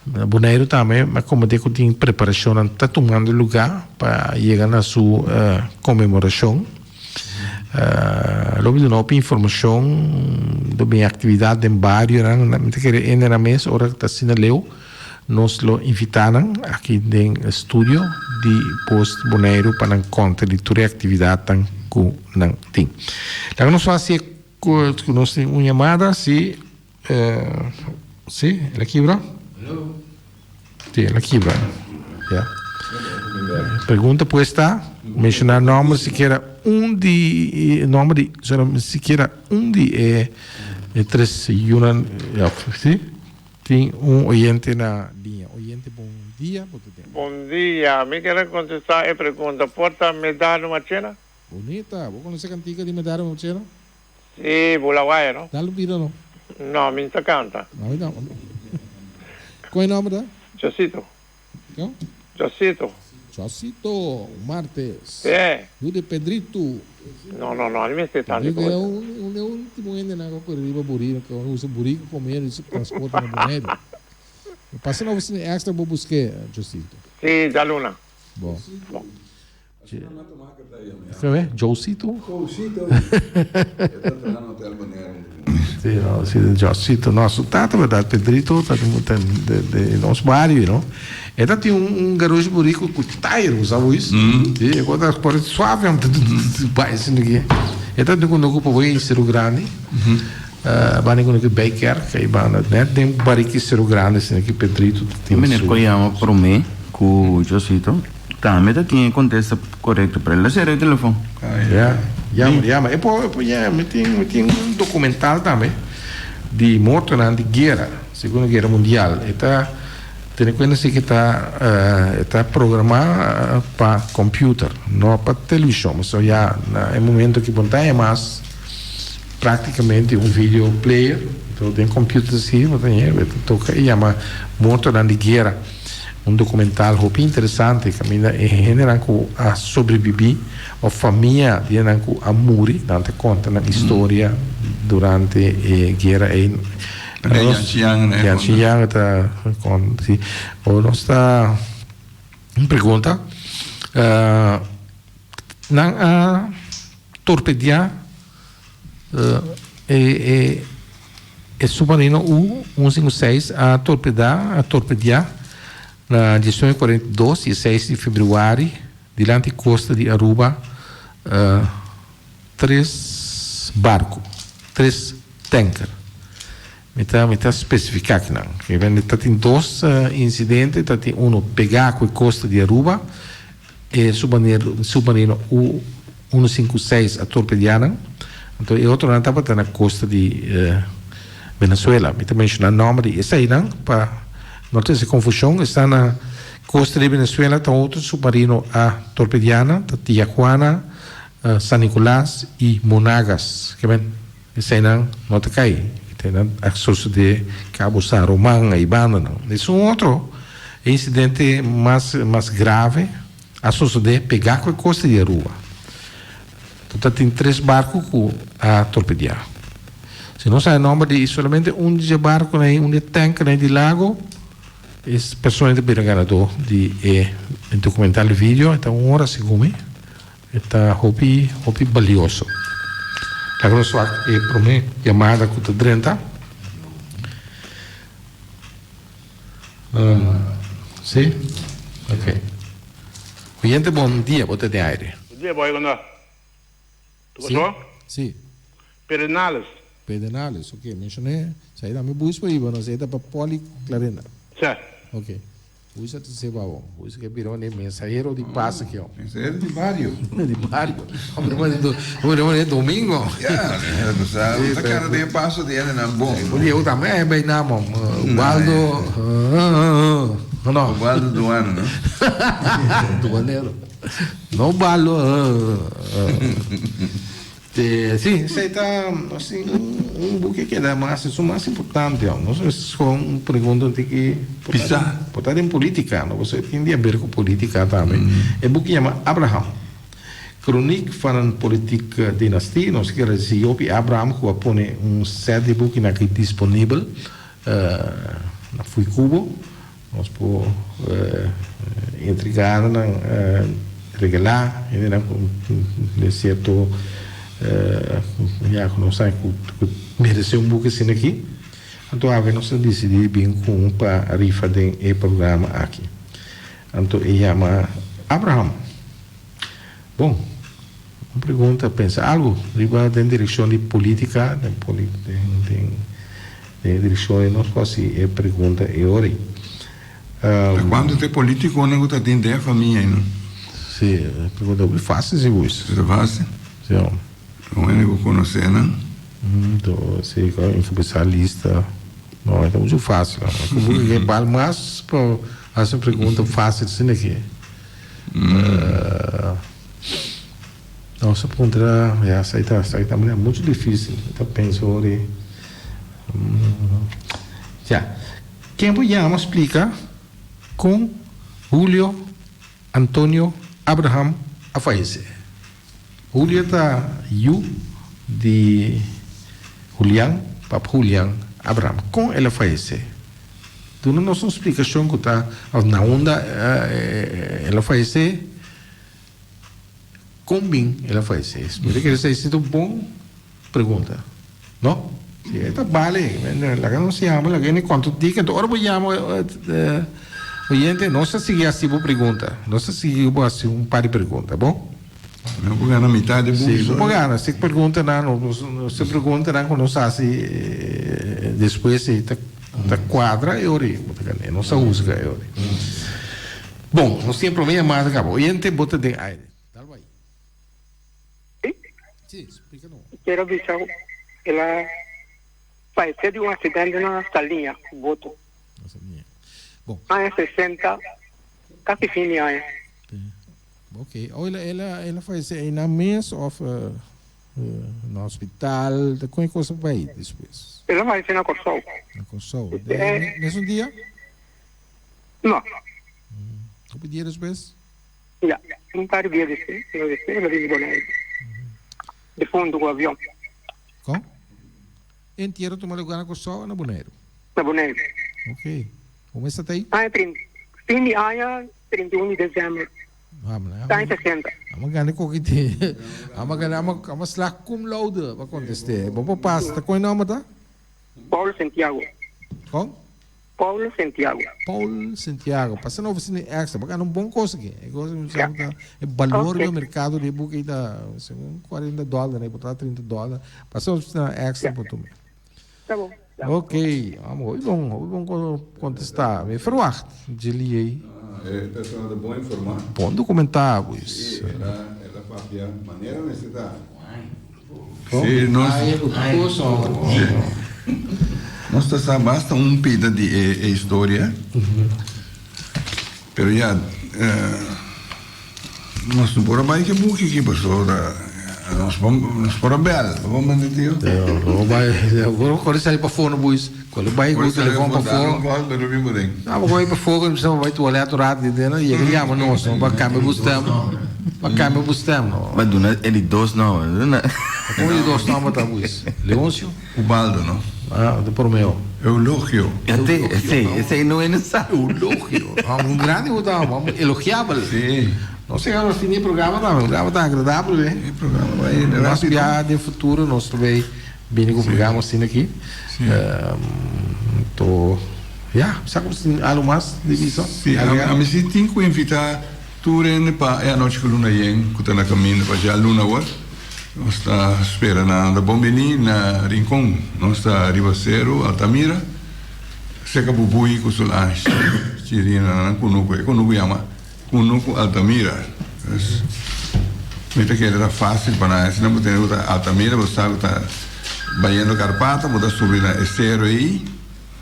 Na Boneiru tambe mi a komprendé ku tin preparashonnan ta tumando lugá pa yega na su konmemorashon. Lo mi duna hopi informashon lo bin aktividat den barionan. Mi ta kere hende nan mes ora ta asina leu. Nos lo invitá nan aki den studio di Post Boneiru pa nan konta di tur e aktividatnan ku nan tin. Laga nos hasi ku nos tin un yamada si si el a kibra? Si el a kibra. Ya. Pregunta pues ta menshoná nòmber sikiera un di nòmber di sikiera un di e. E tres yunan, ja, si. Tin un oyente na liña. Oyente, bon dia, bo ta den. Bon dia, mi kier a contesta e pregunta, por ta Medardo Marchena? Bonita, bo conoce cantica di Medardo Marchena? Si, Bula Waya, no? Dal un pida no. No, mi no ta canta. No, mi tampoco. Con e nomber ta? Josito. Con? Josito. Josito, un martes. Si. Yu di Pedrito. No, no, no, mi mester tanto Pedrito e un, un e ultimo hendenan cu a core riba burino, cu a usa burico como medio di transporte na Boneiru. Pasa na oficina extra bo busque, Josito. Si, djaluna. Bon. Josito? Josito. E ta traha na Hotel Bonaire. Sí, no, sí, Josito. No, su tata, verdad, Pedrito, ta de, de nos barrio, no? E ta tin un, un garage burico cu tayer, bo sa bo is? Sí, e cosa por suave, am bai asina aki. E ta tin cu pa bo Cerro Grande. Banda cu no Bijkerk, ei banda net den bariki Cerro Grande, asina aki Pedrito ta tin Meneer su. cu yama prome cu Josito tambe ta tin e contesta corecto pero el a cera e telefon. Ya, yama, yama. E por, e por yama. Mi tin, mi tin un documental tambe di mortonan di guera, Segundo Guera Mundial. E ta tene cuenta si cu e ta, e ta programa pa computer, no pa television. Pasobra ya na e momento cu bo no ta haña mas Práktikamente un video player, anto den computer si bo ta ñe, bo ta toka e yama Mortonan di Guera, un documental hopi interesante kaminda e hendenan ku a sobrebibí òf famia di hendenan ku a muri, nan ta konta nan historia durante e guera ei. Yan Chiang na e Yan Chiang ta konta, si. Ora nos ta un pregunta, nan a torpediá E e submarino U 156 a torpedá a torpediá na 1942 i e 6 di februari dilanti kosta di Aruba tres barku, tres tanker. Mi ta mi ta spesifiká kinan. Ta tin dos insidente, ta tin unu pegá ku e kosta di Aruba. E submarino U 156 a torpediá nan, anto e otronan tabata na kosta di Venezuela. Mi ta menshoná nòmber di eseinan pa no trese konfushon. Esnan na kosta di Venezuela ta otro submarino a torpediá nan, ta Tiajuana, San Nicolas i Monagas. Kimen eseinan no ta kai. Eseinan a sosodé Cabo San Roman ei bandanan. Esun otro. E insidente mas mas grave a sosodé pegá ku e kosta di Aruba. Total tin tres barku ku a torpediá. Si nos haña nòmber di solamente un di e barkunan ei, un di e tènkernan ei di lago, e persona ei ta bira ganadó di e dokumental video. E ta un ora segun mi. E ta hopi hopi balioso. Laga nos wak e promé yamada ku ta drenta. Sí? Ok. Oyente bon dia, bo ta den aire. Bon dia boy, con ta? Tu pasó? Sí. Pedernales. Pedernales, ok. Mencioné, sa ida mi bus pa iba, no sa ida pa Poli Clarenda. Sí. Ok. Buis a trece pa bo. Buis ke bira un mensahero di paz aki. Mensahero di bario. Di bario. Hombre, hombre, hombre, domingo. Ya, sa, ta cara den paso di hendenan bon. Bo Diego tambe a bay na mom. Ubaldo, no. Ubaldo Duana, no? Duanero. No Ubaldo. Sí, esei ta así un buki a keda mas, esun mas importante. Nos mester scoge un pregunta un tiki Pisá. Por ta den politica, no? Pasobra e tin di haber cu politica tambe. E buki yama Abraham. Kroniek van een politieke dynastie. Nos kier a disi hopi Abraham cu a pone un set di bukinan aki disponibel na Fuikubo. Nos por entregá nan, regalá hendenan cu den cierto ya cu nos sa cu merece un buki asina aki. Anto awe nos a disidí bin ku un pa rifa den e programa aki. Anto e yama Abraham. Bon, un pregunta, pensa algu riba den direkshon di polítika, den den den e direkshon ei nos por hasi e pregunta e ora ei. Ta kuantu ta e polítikonan ku ta tin den e famia ei no? Sí, e pregunta hopi fásil si Luis. Ta fásil? Sí. Un hende ku konosé nan. To si ku enkabesá lista. No, e ta muchu fásil. Ku bo ke bal mas pa hasi un pregunta fásil asina aki. Nos a puntra, ya, esei ta, esei ta manera muchu difísil. Mi ta pensa ora e. Ya. Ken por yama splika kon Julio Antonio Abraham a fayesé? Julio ta yu di Julian, pap Julian Abraham. Kon el a fayesé? Duna nos un splikashon ku ta òf na unda el a fayesé, kon bin el a fayesé. Mi ta kere esei si ta un bon pregunta, no? Si e ta bale, laga nos yama, laga hende konta dik. Anto ora bo yama oyente, nos ta sigui hasi bo pregunta. Nos ta sigui bo hasi un par di pregunta, bon? No por gana mitad di buki. Si, bo por gana. Si preguntanan, nos e preguntanan ku nos hasi despues ei ta kuadra e ora ei bo ta gana. Nos ta husga e ora ei. Bon, nos tin e prome yamada kaba. Oyente, bo ta den aire. Dal bai. Si? Quiero bisa cu el a fallece di un accidente na Saliña cu boto. Aña 60, casi fin di aña. Ok, oh el a, el a, el a fallece einan mes of na hospital? Con e cosa bay despues? El a fallece na Corsou. Na Corsou. Mesun dia? No. Hopi dia despues? Ya, un par di dia despues, el a despues el a bini Boneiru. Difuntu ku avion. Kon? E entiero tuma lugar na Kòrsou o na Boneiru? Na Boneiru. Ok. Kon esta ta ei? Aña trinta, fin di aña 31 di desèmber. Aña 60. Amo gana koki te. Amo gana, amo, amo slag cum laude pa kontest'é. Bo por pasa. Ta kon e nòmber ta? Paul Santiago. Kon? Paul Santiago. Paul Santiago. Pasa na oficina di Extra. Bo gana un bon cos aki. E cos mi sa ta e balor di mercado di e buki ta segun 40 dollar, e por ta 30 dollar. Pasa na oficina di Extra por tuma. Ta bon. Ok, amo hopi bon, hopi bon contesta. Mi verwacht Jelly ei. E persona ta bon informa. Bon documenta pues. Si, el a el a papia manera mester ta. Si, nos nos ta sa basta un pida di e e historia, pero ya nos no por a bai ke buki aki pasobra nos por nos por a bel, bo manda tio? Bo bai, bo kore sali pafó no buis, kore bai ku telefon pafó. No, bo bai pafó ku bo bai tualet un rato di yega yama nos no pa kambia bo stem. Pa kambia bo stem no. Ba duna e di dos nomber. Duna. Como di dos nomber ta buis? Leoncio? Ubaldo no. Ah, de promeo. Eulogio. Ate, esey, esey no e no sa. Eulogio. Ah, un grandi bo ta, elogiabel. Si. Nos a yega na fin di e programa tambe. E programa ta agradabel, eh. E programa bai Mas rapido. bia den futuro nos ta bay bini cu programa asina aki. Si. Anto, ya, sa cu tin algo mas di bisa? Si, ami si tin cu invita Tur hende pa e anochi ku luna yen ku ta na kaminda pa dja luna awor. Nos ta spera nan ta bon bini na Rincon. Nos ta riba Seru Altamira, serka Bubui ku Solange Chirina na nan kunuku. E kunuku yama Kunuku Altamira. Dus mi ta kere ta fásil pa nan. Asina bo tene ku ta Altamira bo sa ku ta bayendo Karpata bo ta subi na e seru ei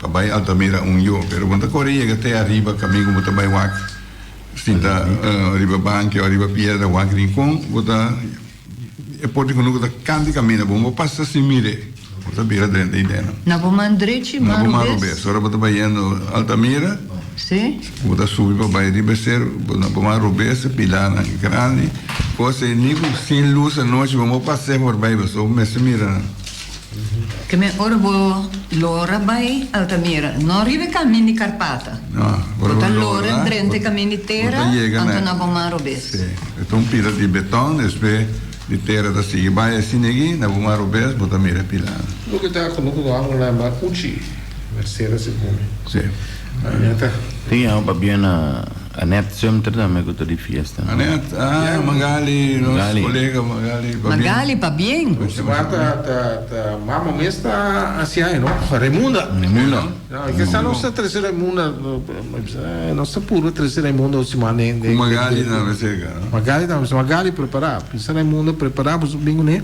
pa bai Altamira un yo. Pero bo no ta kore yega te ariba kaminda ku bo ta bai wak. Sinta riba banki o riba piedra wak rincon bo ta e por di kunuku ta kanti kaminda bo bo pasa sin mire bo ta bira drenta i dena. Na bo man drechi Na man bo man robes. robes ora bo ta bayendo Altamira Si. bo ta subi pa bai riba e seru bo na bo man robes e pilanan grandi kos ei ni ku sin lus anochi bo no por pasa forbij pasobra bo mester mira nan. Ke men ora bo lora bai Altamira, no riba e kamin di Karpata. No, Bo ta lora drenta e kamin di tera, anto na bo man robes. Si, e ta un pila di beton, despues di tera ta sigui bai asina aki, na bo man robes bo ta mira e pilanan. Loke ta kono ku nos a lamba Uchi Mercedes segun mi. Si. Tin yama pabia na Annette Sumter tambe ku ta di fiesta. Annette, ah Magali, nos kolega Magali pabien. Magali pabien. Ta ta ta mama mes ta hasi no, Raimunda. Raimunda. Kisa nos ta trese Raimunda, nos ta purba trese Raimunda un siman den. Ku Magali tambe serka no. Magali tambe, Magali prepara, bisa Raimunda prepara boso bin kuné.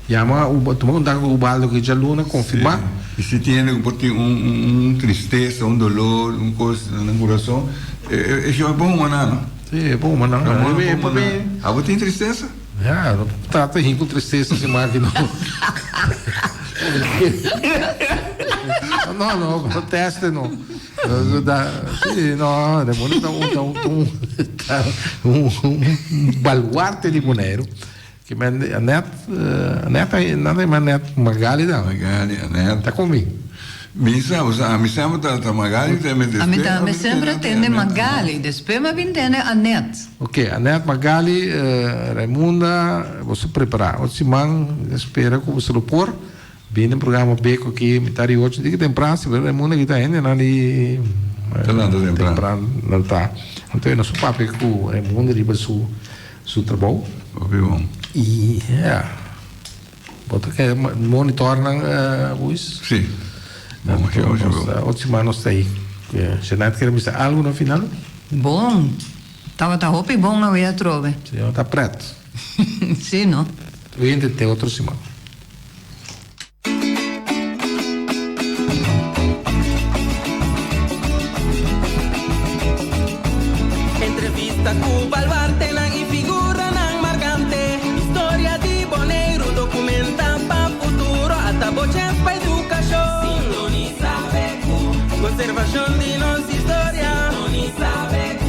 Yama tuma kontakto ku Ubaldo ku djaluna konfirmá. I si tin hende ku por tin un un tristesa, un dolor, un kos na nan kurason, e e por huma nan, no? Si, e por huma nan. E por huma nan. Abo tin tristesa? Ya, no trata hin ku tristesa si maki no. No, no, no teste no. Si, no, Raimundo ta un ta un ta un un baluarte di Boneiru. Ki men di Anet, Anet a nan ta yama Anet Magali ta. Magali, Anet. Ta kon bin? Mi sa, bo sa, ami semper ta ta Magali ta mi Ami tambe semper a tende Magali, despues mi a bin tende Anet. Ok, Anet, Magali, Raimunda, boso prepara. Otro siman mi spera ku boso lo por bini den programa Beko aki mitar di ocho di tempran, si Raimunda aki ta hendenan di Ta lanta tempran. Tempran nan ta. Anto nos por papia ku Raimunda riba su. Su trabou. Hopi bon. Y ja. Bo ta keda monitor nan Luis? Si. Bon, masha masha bon. Otro siman nos ta ahí. Jeanette kier bisa algo na final? Bon. Tabata hopi bon awe atrobe. Si, ta pret. Si no. Oyente te otro siman. Entrevista ku baluartenan i figuranan markante. Historia di Boneiru dokumenta pa futuro. Ata bo chèns pa edukashon. Sintonisa BQ. Konservashon di nos historia. Sintonisa BQ.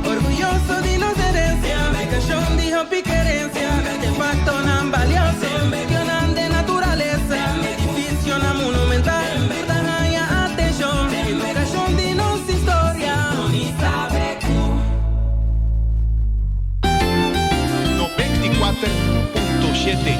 Orguyoso di nos herensia. Edukashon di hopi kerensia. Artefaktonan balioso. Medionan den naturalesa, edificionan monumental, tur ta haña atencion, educacion di nos historia. 94.7.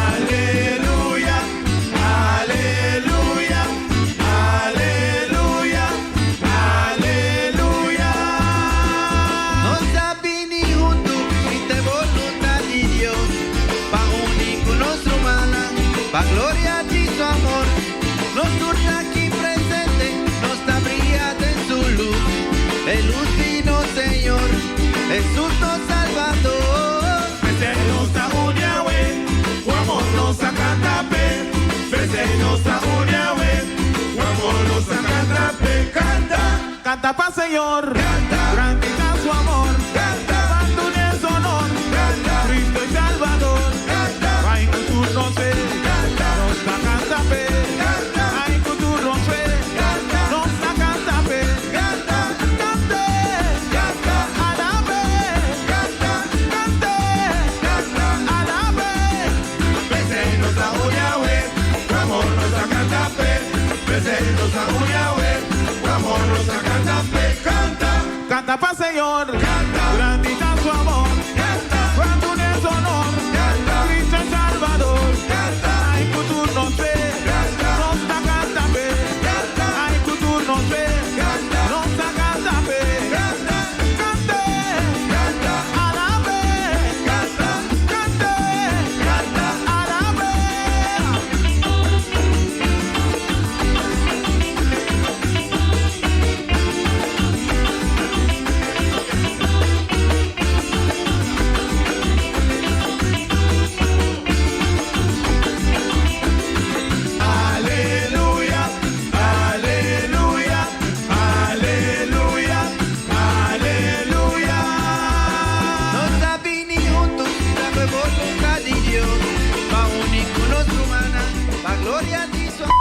Aleluya, aleluya, aleluya, aleluya. Nos a bini huntu i ta e boluntat di Dios pa uni ku nos rumannan pa gloria di su amor. Nos tur ta aki presente, nos ta bria den su lus, e lus di nos Señor, Hesus nos Salbador. P'esei nos ta uni awe, ku amor nos ta kanta p'e. P'esei nos ta uni awe, ku amor nos ta kanta p'e. Kanta! Kanta pa Señor! Kanta! Grandi ta su amor! Kanta! Pa dun'e su honor! Kanta! Cristo e Salbador! Kanta! Bai ku tur nos fe! Kanta! Nos ta kanta p'e! Kanta! Bai ku tur nos fe! Kanta! Nos ta kanta p'e! Kanta! Kant'e! Kanta! Alab'e! Kanta! Kant'e! Kanta! Alab'e! P'esei nos ta uni awe, ku amor nos ta kanta p'e. P'esei nos ta uni awe, ku amor nos ta kanta p'e. Kanta! Kanta pa Señor. Kanta! Grandi ta su amor. Kanta! Cuantu n'e su honor. Kanta! Cristo e Salvador. Kanta! Ai cu tur nos fe. Kanta! Nos ta kanta p'e. Kanta! Ai cu tur nos fe. Kanta! Nos ta kanta p'e. Kanta! Kant'e! Kanta! Alab'e! Kanta! Kant'e! Kanta! Alab'e! Aleluya, aleluya, aleluya, aleluya. Nos a bini huntu ta ku e boluntat di Dios, pa uni ku nos rumannan, pa gloria di su amor.